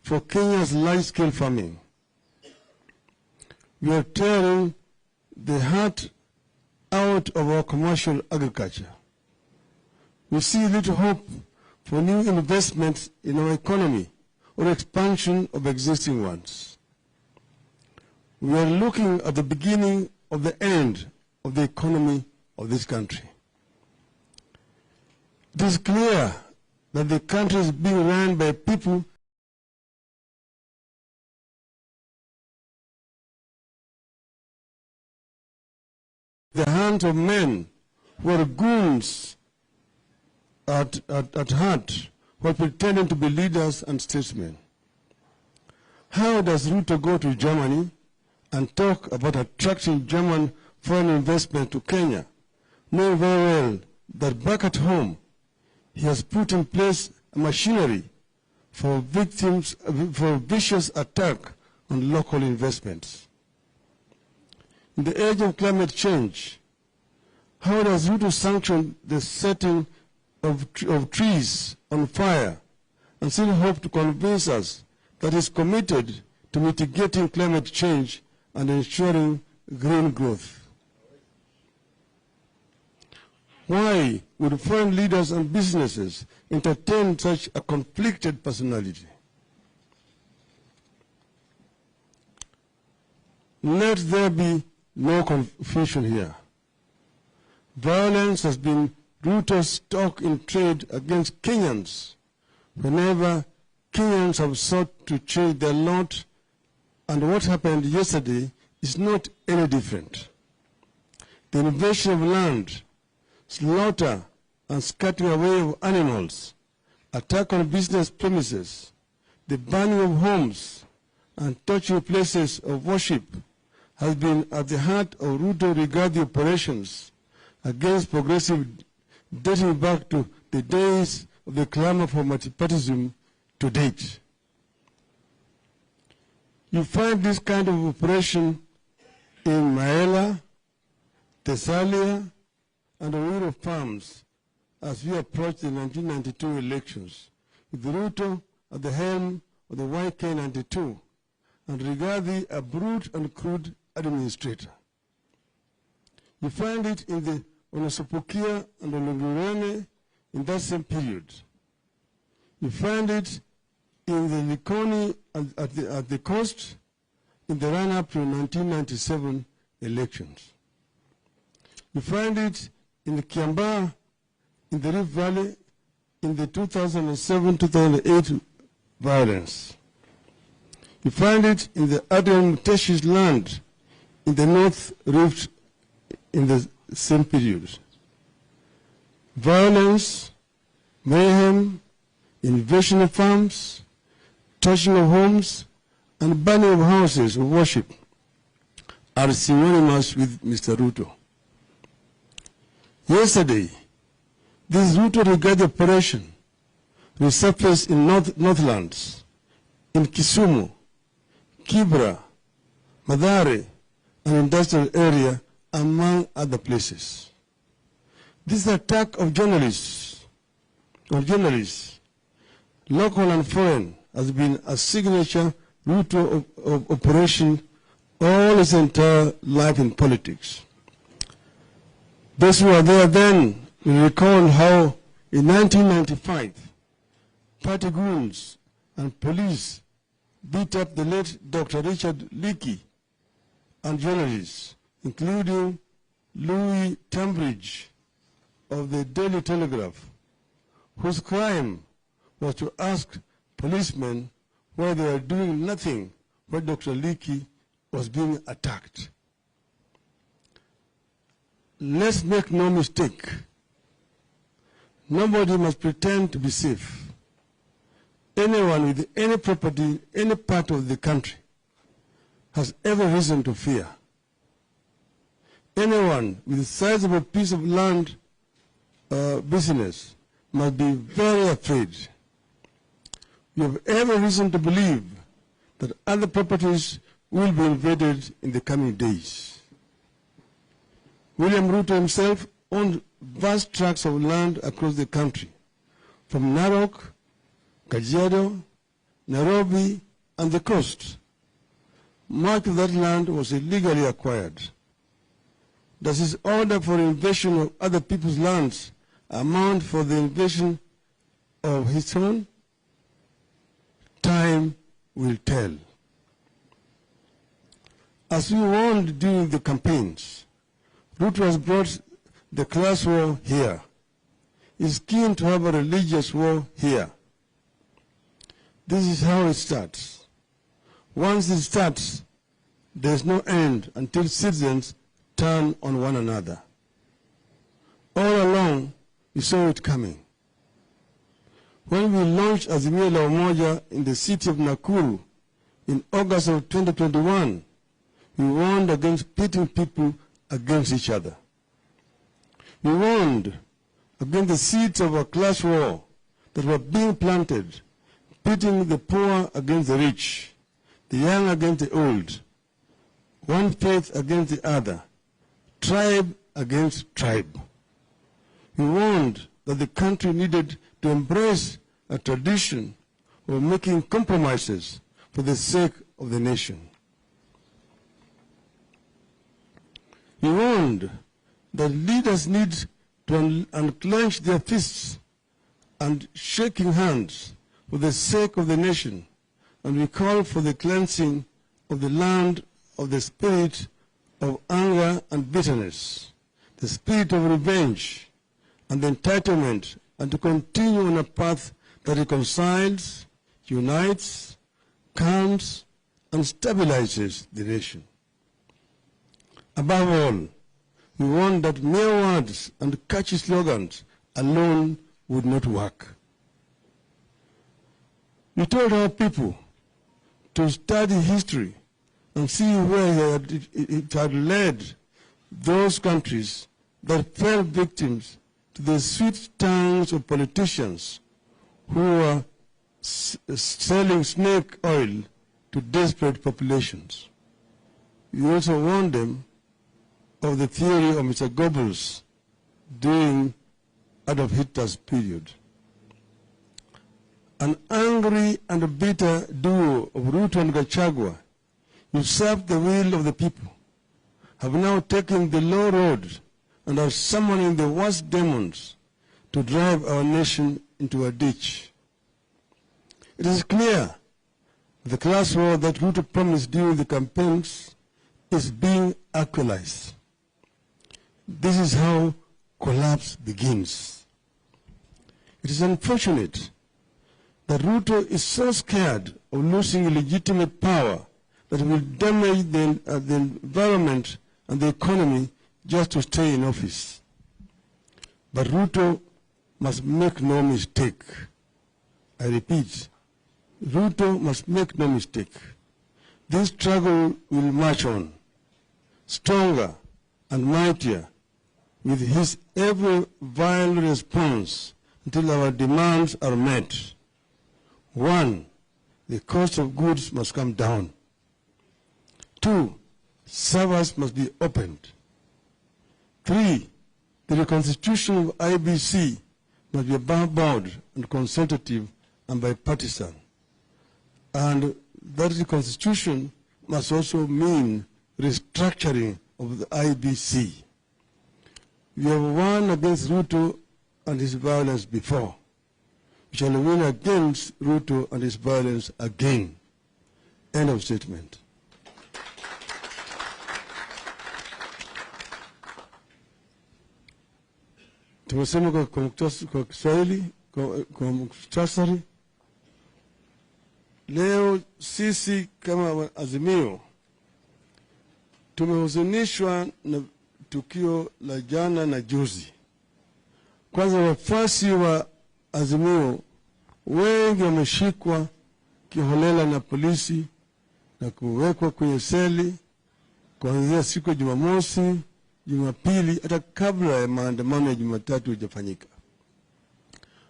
for Kenya's large-scale farming. We are tearing the heart out of our commercial agriculture. We see little hope for new investments in our economy or expansion of existing ones. We are looking at the beginning of the end of the economy of this country. It is clear that the country is being run by people the hands of men who are goons at heart, while pretending to be leaders and statesmen. How does Ruto go to Germany and talk about attracting German foreign investment to Kenya, knowing very well that back at home he has put in place a machinery for victims, for vicious attack on local investments? In the age of climate change, how does Ruto sanction the setting of trees on fire and still hope to convince us that he's committed to mitigating climate change and ensuring green growth? Why would foreign leaders and businesses entertain such a conflicted personality? Let there be no confusion here. Violence has been Ruto's stock in trade against Kenyans whenever Kenyans have sought to change their lot, and what happened yesterday is not any different. The invasion of land, slaughter and scattering away of animals, attack on business premises, the burning of homes, and touching places of worship has been at the heart of Ruto Rigathi operations against progressive, dating back to the days of the clamor for multipartyism to date. You find this kind of operation in Maela, Thessalia, and Owiro farms as we approach the 1992 elections, with Ruto at the helm of the YK92 and Rigathi a brute and crude administrator. You find it in the Onesopukia and Olungurene in that same period. You find it in the Likoni and at the coast in the run-up to 1997 elections. You find it in the Kiambaa, in the Rift Valley, in the 2007-2008 violence. You find it in the Adam Muteshi's land in the North Rift in the same period. Violence, mayhem, invasion of farms, touching of homes, and burning of houses of worship are synonymous with Mr. Ruto. Yesterday, this Ruto Rigathi operation resurfaced in Northlands, in Kisumu, Kibra, Mathare, and industrial area, among other places. This attack of journalists, local and foreign, has been a signature Ruto of operation all his entire life in politics. Those who were there then will recall how in 1995, party goons and police beat up the late Dr. Richard Leakey and journalists, including Louis Tunbridge of the Daily Telegraph, whose crime was to ask policemen why they were doing nothing when Dr. Leakey was being attacked. Let's make no mistake. Nobody must pretend to be safe. Anyone with any property in any part of the country has every reason to fear. Anyone with a sizable piece of land business must be very afraid. We have every reason to believe that other properties will be invaded in the coming days. William Ruto himself owned vast tracts of land across the country, from Narok, Kajiado, Nairobi, and the coast. Much of that land was illegally acquired. Does his order for invasion of other people's lands amount for the invasion of his own? Time will tell. As we warned during the campaigns, Ruto has brought the class war here. He's keen to have a religious war here. This is how it starts. Once it starts, there's no end until citizens turn on one another. All along, we saw it coming. When we launched Azimio la Umoja in the city of Nakuru in August of 2021, we warned against pitting people against each other. We warned against the seeds of a class war that were being planted, pitting the poor against the rich, the young against the old, one faith against the other, tribe against tribe. We warned that the country needed to embrace a tradition of making compromises for the sake of the nation. We warned that leaders need to unclench their fists and shaking hands for the sake of the nation, and we call for the cleansing of the land of the spirit of anger and bitterness, the spirit of revenge and the entitlement, and to continue on a path that reconciles, unites, calms, and stabilizes the nation. Above all, we warn that mere words and catchy slogans alone would not work. We told our people to study history and see where it had led those countries that fell victims to the sweet tongues of politicians who were selling snake oil to desperate populations. We also warned them of the theory of Mr. Goebbels during Adolf Hitler's period. An angry and bitter duo of Ruto and Gachagua usurped the will of the people, have now taken the low road and are summoning the worst demons to drive our nation into a ditch. It is clear the class war that Ruto promised during the campaigns is being actualized. This is how collapse begins. It is unfortunate that Ruto is so scared of losing legitimate power that will damage the environment and the economy just to stay in office. But Ruto must make no mistake. I repeat, Ruto must make no mistake. This struggle will march on, stronger and mightier, with his every vile response until our demands are met. 1, the cost of goods must come down. 2, servers must be opened. 3, the reconstitution of IBC must be above board and consultative and bipartisan. And that reconstitution must also mean restructuring of the IBC. We have won against Ruto and his violence before. We shall win against Ruto and his violence again. End of statement. Tumesema kwa Kiswahili, kwa mukhtasari. Leo sisi kama Azimio tumehuzunishwa na tukio la jana na juzi. Kwanza, wafuasi wa Azimio wengi wameshikwa kiholela na polisi na kuwekwa kwenye seli kuanzia siku ya Jumamosi, Jumapili, hata kabla ya maandamano ya Jumatatu hujafanyika.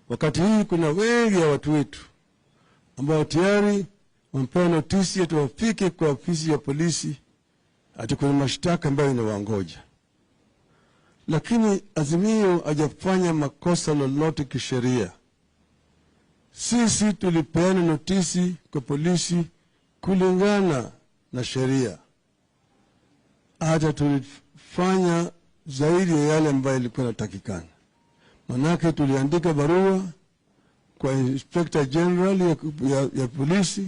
Wakati hii kuna wengi ya watu wetu ambao tayari wamepewa notisi ati wafike kwa ofisi ya polisi ati kuna mashtaka ambayo inawangoja. Lakini Azimio hajafanya makosa lolote kisheria. Sisi tulipeana notisi kwa polisi kulingana na sheria. Hata tulifanya zaidi ya yale ambayo ilikuwa inatakikana. Manake tuliandika barua kwa Inspector General ya polisi,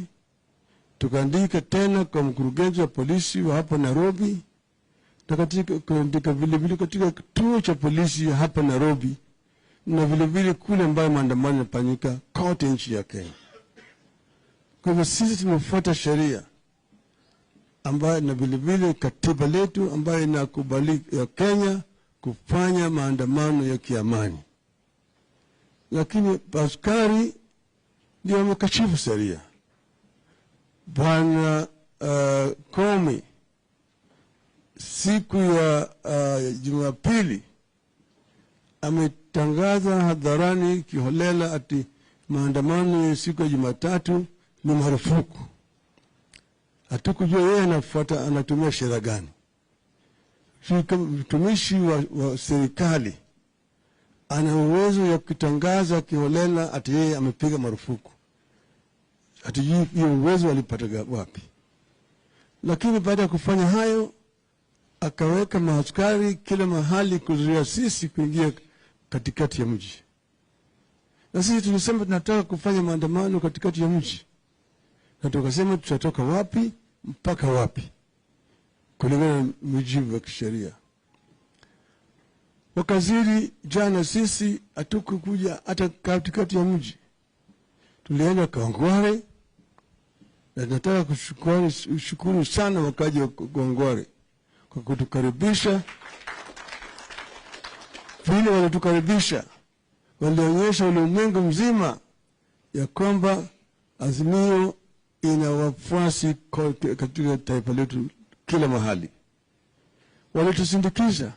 tukaandika tena kwa mkurugenzi wa polisi wa hapa Nairobi, na katika vile vile katika kituo cha polisi hapa Nairobi, na vile vile kule ambayo maandamano yanafanyika kote nchi ya Kenya. Kwa hivyo sisi tumefuata sheria ambayo na vile vile katiba letu ambayo inakubali ya Kenya kufanya maandamano ya kiamani. Lakini askari ndio wamekashifu sheria. Bwana Koome siku ya Jumapili ametangaza hadharani kiholela ati maandamano ya siku ya Jumatatu ni marufuku. Hatukujua yeye anafuata, anatumia sheria gani. Mtumishi wa serikali ana uwezo ya kutangaza kiholela ati yeye amepiga marufuku. Hatujui hiyo uwezo alipata wapi. Lakini baada ya kufanya hayo akaweka maaskari kila mahali kuzuia sisi kuingia katikati ya mji. Na sisi tulisema tunataka kufanya maandamano katikati ya mji. Na tukasema tutatoka wapi mpaka wapi. kulingana na mujibu wa kisheria. Wakaziri jana, sisi hatukukuja hata katikati ya mji, tulienda Kawangware, na tunataka kushukuru sana wakaji wa Kawangware kwa kutukaribisha. Vile walitukaribisha, walionyesha ulimwengu mzima ya kwamba Azimio ina wafuasi katika taifa letu kila mahali. Walitusindikiza,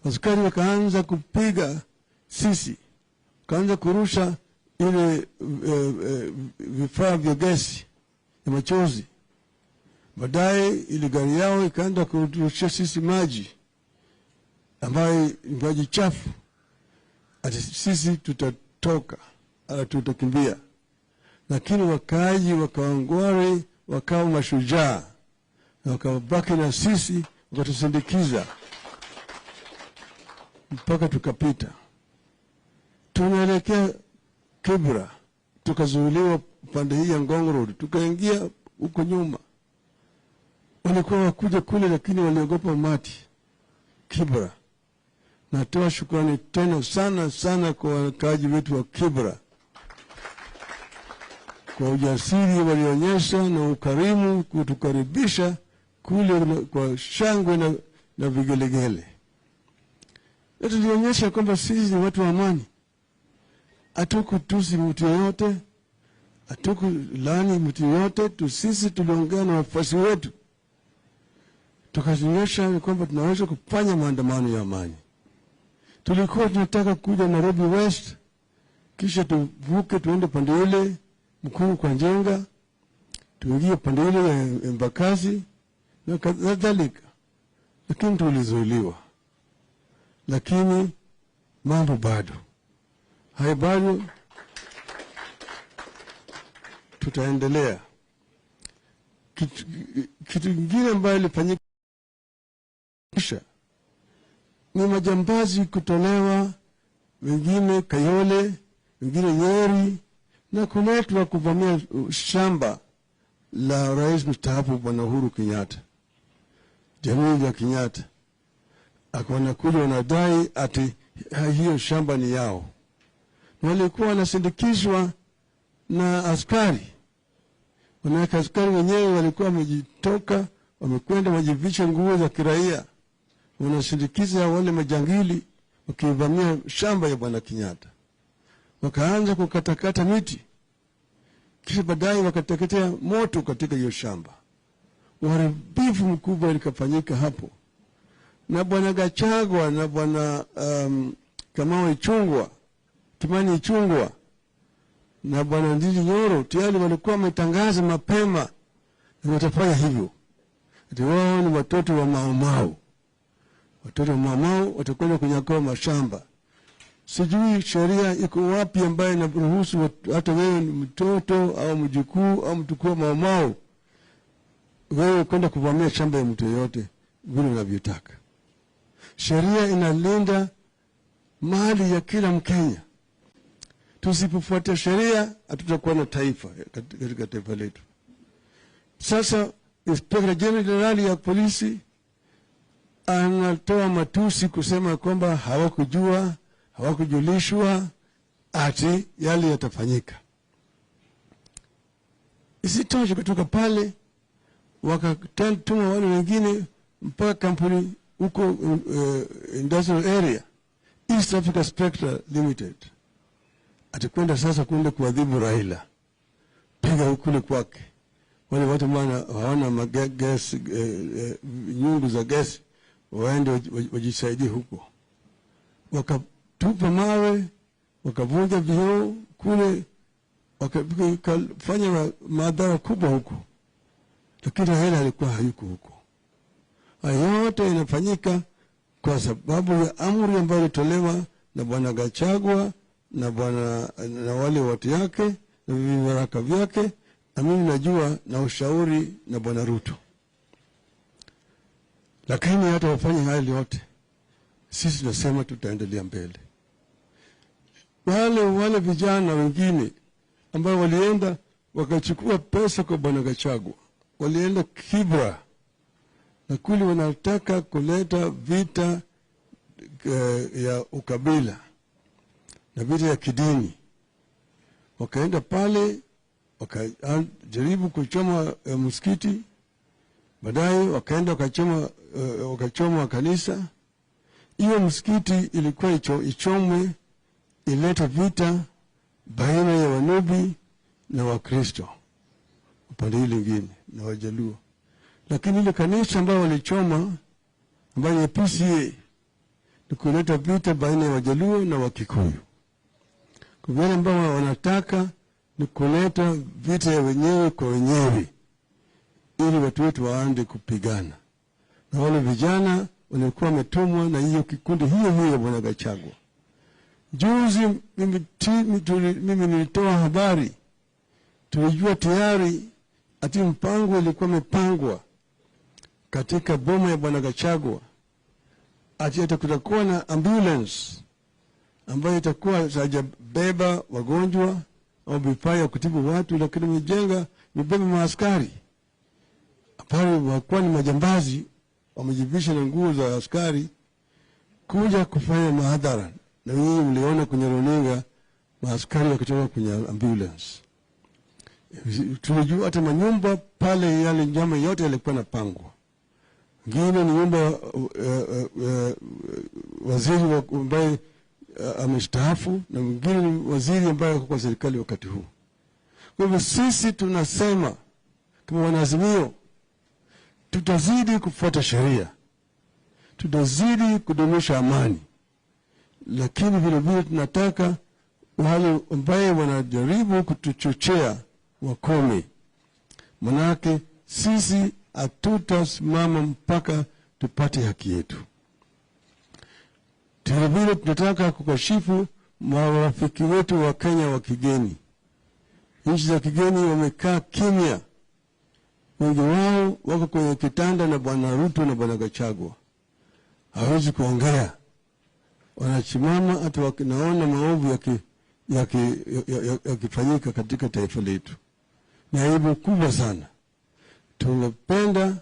askari wakaanza kupiga sisi, wakaanza kurusha ile vifaa vya gesi ya machozi. Baadaye ile gari yao ikaanza kurushia sisi maji ambayo ni maji chafu, ati sisi tutatoka ala tutakimbia. Lakini wakaaji wa Kawangware wakawa mashujaa na wakabaki na sisi, wakatusindikiza mpaka tukapita. Tunaelekea Kibra, tukazuiliwa pande hii ya Ngong Road, tukaingia huko nyuma. Walikuwa wakuja kule, lakini waliogopa umati. Kibra, natoa shukrani tena sana sana kwa wakaaji wetu wa Kibra kwa ujasiri walionyesha na ukarimu kutukaribisha kule kwa shangwe na vigelegele. Na tulionyesha kwamba sisi ni watu wa amani, hatukutusi mtu yoyote, hatukulani mtu yoyote. Sisi tuliongea na wafuasi wetu, tukaonyesha kwamba tunaweza kufanya maandamano ya amani. Tulikuwa tunataka kuja Nairobi West, kisha tuvuke tuende pande ile Mkuru kwa Njenga, tuingie pande ile ya Embakasi na kadhalika, lakini tulizuiliwa. Lakini mambo bado hai, bado tutaendelea. Kitu kingine ambayo ilifanyika ni majambazi kutolewa, wengine Kayole, wengine Nyeri, na kuletwa kuvamia shamba la rais mstaafu Bwana Uhuru Kenyatta, jamii ya Kenyatta. Wanakuja wanadai ati hiyo shamba ni yao. Walikuwa wanasindikizwa na askari. Wanaweka askari wenyewe walikuwa wamejitoka, wamekwenda wajivisha nguo za kiraia, wanasindikiza wale majangili wakivamia shamba ya Bwana Kenyatta. Wakaanza kukatakata miti, kisha baadaye wakateketea moto katika hiyo shamba. Uharibifu mkubwa ulikafanyika hapo. Na Bwana Gachagua na Bwana Kamau Ichung'wah, Kimani Ichung'wah na Bwana Ndindi Nyoro tayari walikuwa wametangaza mapema na watafanya hivyo. Ati wao ni watoto wa Mau Mau, watoto wa Mau Mau watakwenda kunyakua mashamba. Sijui sheria iko wapi ambayo inaruhusu hata wewe ni mtoto au mjukuu au mtukuu wa Mau Mau wewe kwenda kuvamia shamba ya mtu yeyote vile unavyotaka. Sheria inalinda mali ya kila Mkenya. Tusipofuata sheria hatutakuwa na taifa katika taifa letu. Sasa Inspector General ya polisi anatoa matusi kusema kwamba hawakujua, hawakujulishwa ati yale yatafanyika. Isitoshe, kutoka pale wakatuma wale wengine mpaka kampuni huko industrial area, East Africa Spectra Limited, atakwenda sasa kwenda kuadhibu Raila, piga kule kwake. Wale watu maana hawana magesi, nyungu za gesi, waende wajisaidie huko. Wakatupa mawe, wakavunja vioo kule, wakafanya madhara kubwa huko, lakini Raila alikuwa hayuko huko. Hayo yote inafanyika kwa sababu ya amri ambayo ilitolewa na Bwana Gachagua na bwana na wale watu yake na vibaraka vyake, na mimi najua na ushauri na Bwana Ruto. Lakini hata wafanye haya yote, sisi tunasema tutaendelea mbele. Wale vijana wengine ambao walienda wakachukua pesa kwa Bwana Gachagua, walienda Kibra Na kweli wanataka kuleta vita ya ukabila na vita ya kidini. Wakaenda pale wakajaribu kuchoma msikiti, baadaye wakaenda wakachoma kanisa. Hiyo msikiti ilikuwa ichomwe ilete vita baina ya Wanubi na Wakristo upande ile nyingine na Wajaluo. Lakini ile kanisa ambayo walichoma, ambayo ni PCA, ni kuleta vita baina ya Wajaluo na Wakikuyu. Kwa wale ambao wanataka ni kuleta vita ya wenyewe kwa wenyewe ili watu wetu waanze kupigana. Na wale vijana walikuwa wametumwa na hiyo kikundi hiyo hiyo ya Bwana Gachagua. Juzi mimi nilitoa habari, tulijua tayari ati mpango ilikuwa imepangwa katika boma ya Bwana Gachagua, ati kutakuwa na ambulance ambayo itakuwa hajabeba wagonjwa au vifaa ya kutibu watu, lakini imejenga imebeba maaskari. Pale wakuwa ni majambazi wamejivisha na nguo za askari kuja kufanya mahadhara. Na nyinyi mliona kwenye runinga maaskari wakitoka kwenye ambulance. Tulijua hata manyumba pale yale njama yote yalikuwa yanapangwa. Ngine ni nyumba waziri ambaye amestaafu, na mwingine ni waziri ambaye yuko kwa serikali wakati huu. Kwa hivyo sisi tunasema kama wanaazimio, tutazidi kufuata sheria, tutazidi kudumisha amani, lakini vile vile tunataka wale ambaye wanajaribu kutuchochea wakome. Manake sisi hatutasimama mpaka tupate haki yetu. Vile vile tunataka kukashifu marafiki wetu wa Kenya wa kigeni. Nchi za kigeni wamekaa kimya. Wengi wao wako kwenye kitanda na Bwana Ruto na Bwana Gachagua. Hawezi kuongea. Wanasimama hata wakinaona maovu yakifanyika katika taifa letu. Ni aibu kubwa sana. Tunapenda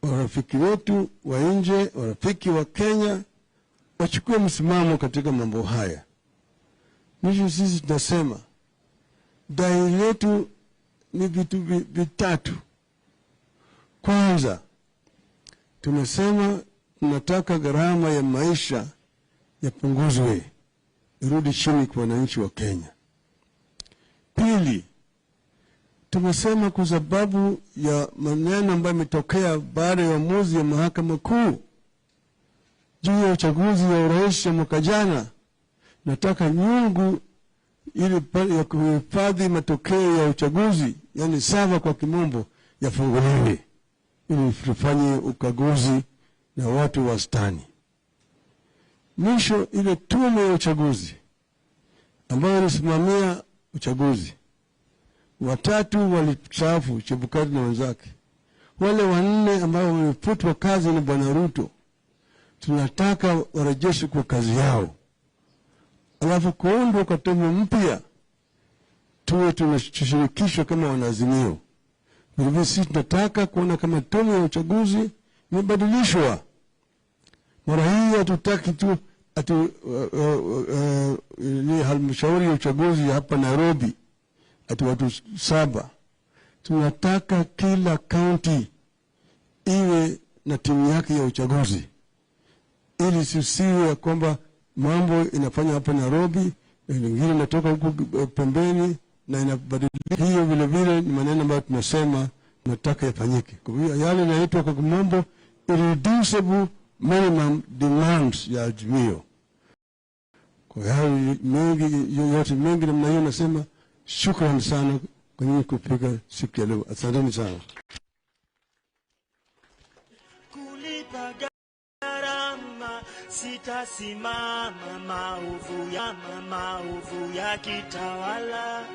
warafiki wetu wa nje, warafiki wa Kenya wachukue msimamo katika mambo haya. Mwisho sisi tunasema dai letu ni vitu vitatu. Kwanza, tunasema tunataka gharama ya maisha yapunguzwe, irudi chini kwa wananchi wa Kenya. Pili, tumesema kwa sababu ya maneno ambayo yametokea baada ya uamuzi ya mahakama kuu juu ya uchaguzi wa urais ya mwaka jana, nataka nyungu ili ya kuhifadhi matokeo ya uchaguzi, yani sava kwa kimombo, yafunguliwe ili tufanye ukaguzi na watu wastani. Mwisho, ile tume ya uchaguzi ambayo ilisimamia uchaguzi, watatu walistaafu, Chebukati na wenzake. Wale wanne ambao wamefutwa kazi na Bwana Ruto, tunataka warejeshwe kwa kazi yao. Alafu kuundwa kwa tume mpya, tuwe tunashirikishwa kama wanaazimio. Vilevile sisi tunataka kuona kama tume ya uchaguzi imebadilishwa. Mara hii hatutaki tu ni halmashauri ya uchaguzi hapa Nairobi ati watu 7. Tunataka kila county iwe na timu yake ya uchaguzi, ili sisiwe ya kwamba mambo inafanya hapa Nairobi, nyingine inatoka huku pembeni na inabadilika. Hiyo vile vile ni maneno ambayo tunasema tunataka yafanyike. Kwa hiyo yale yanaitwa kwa kimombo irreducible minimum demands ya Azimio. Kwa hayo mengi yote mengi namna hiyo, nasema shukrani sana kwa nyinyi kufika siku ya leo. Asanteni sana. Kulipa gharama sitasimama, maovu ya kitawala.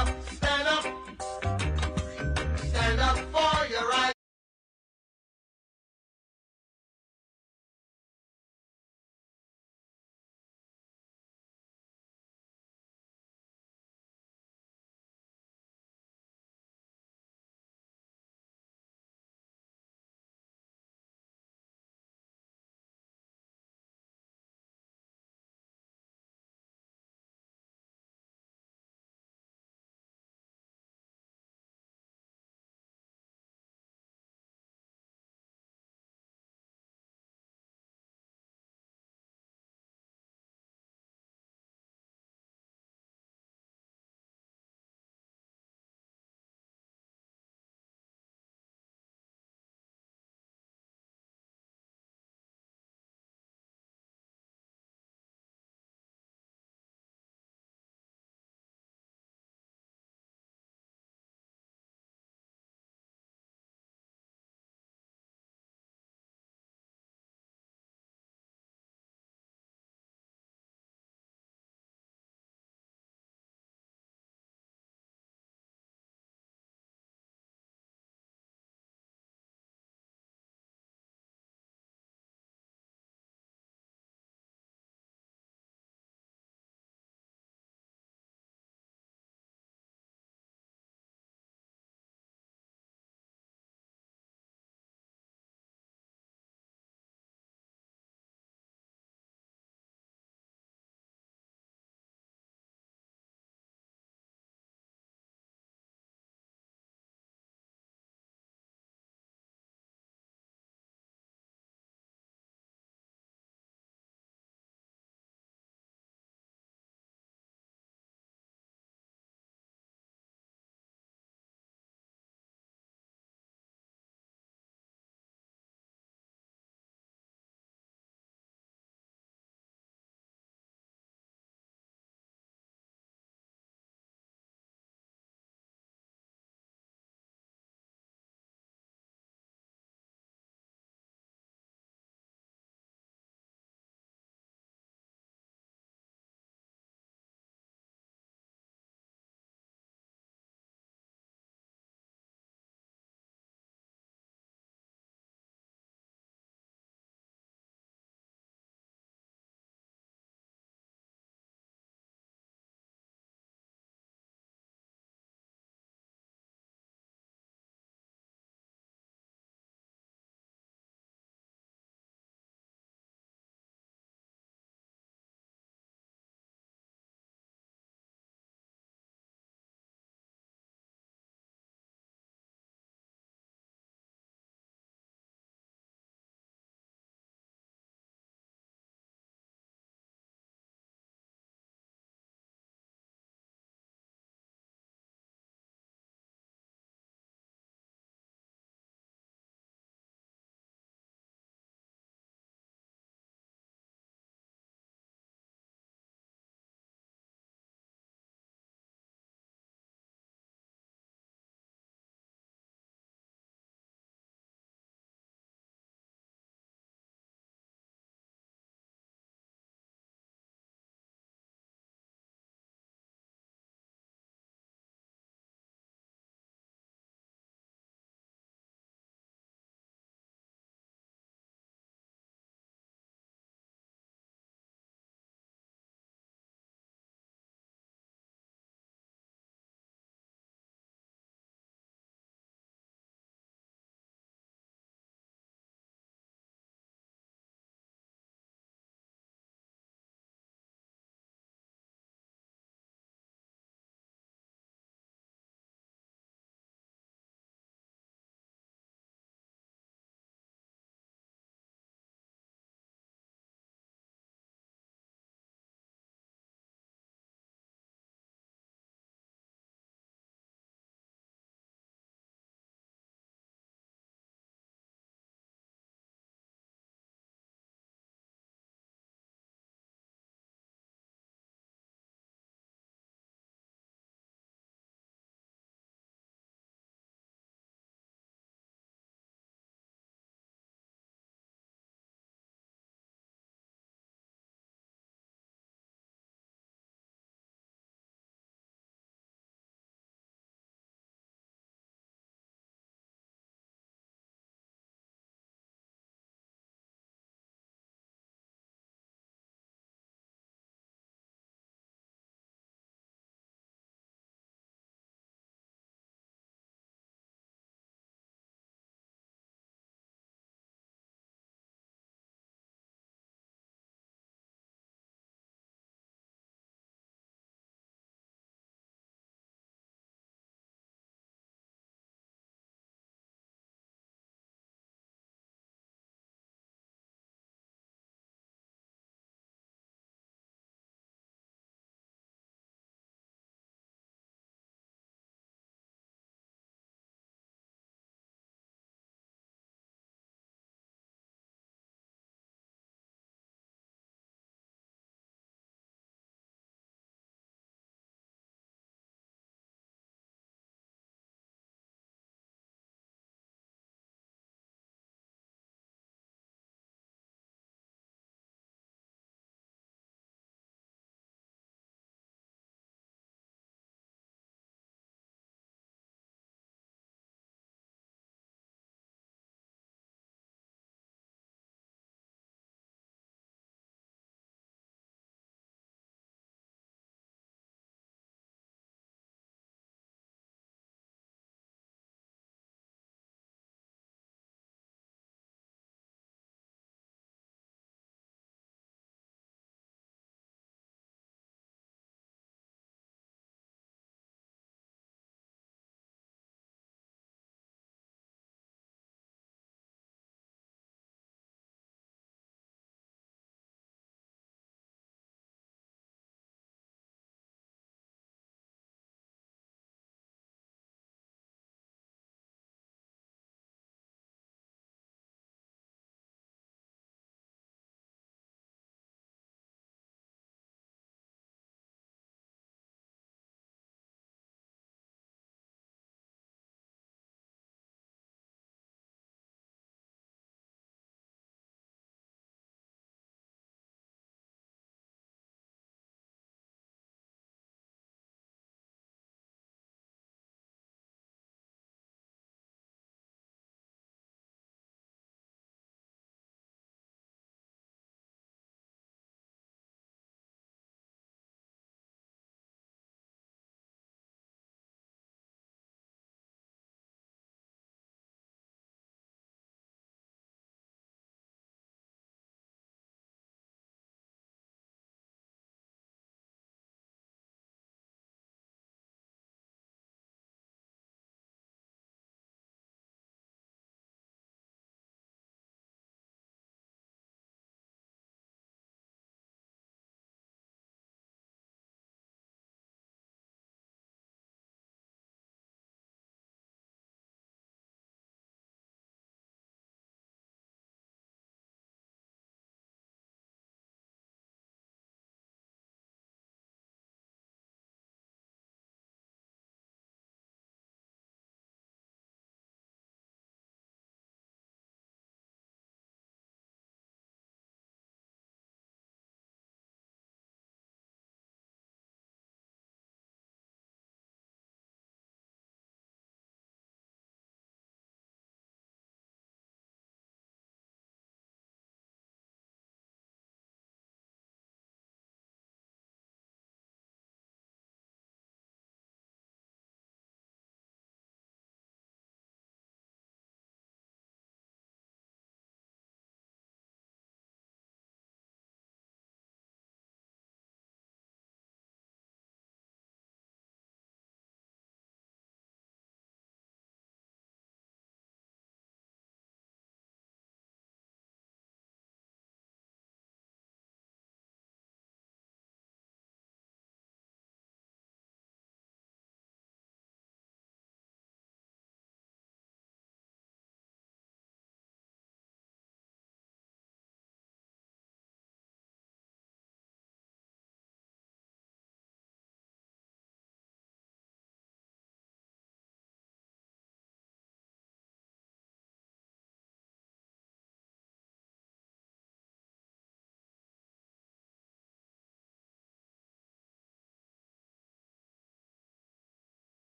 up.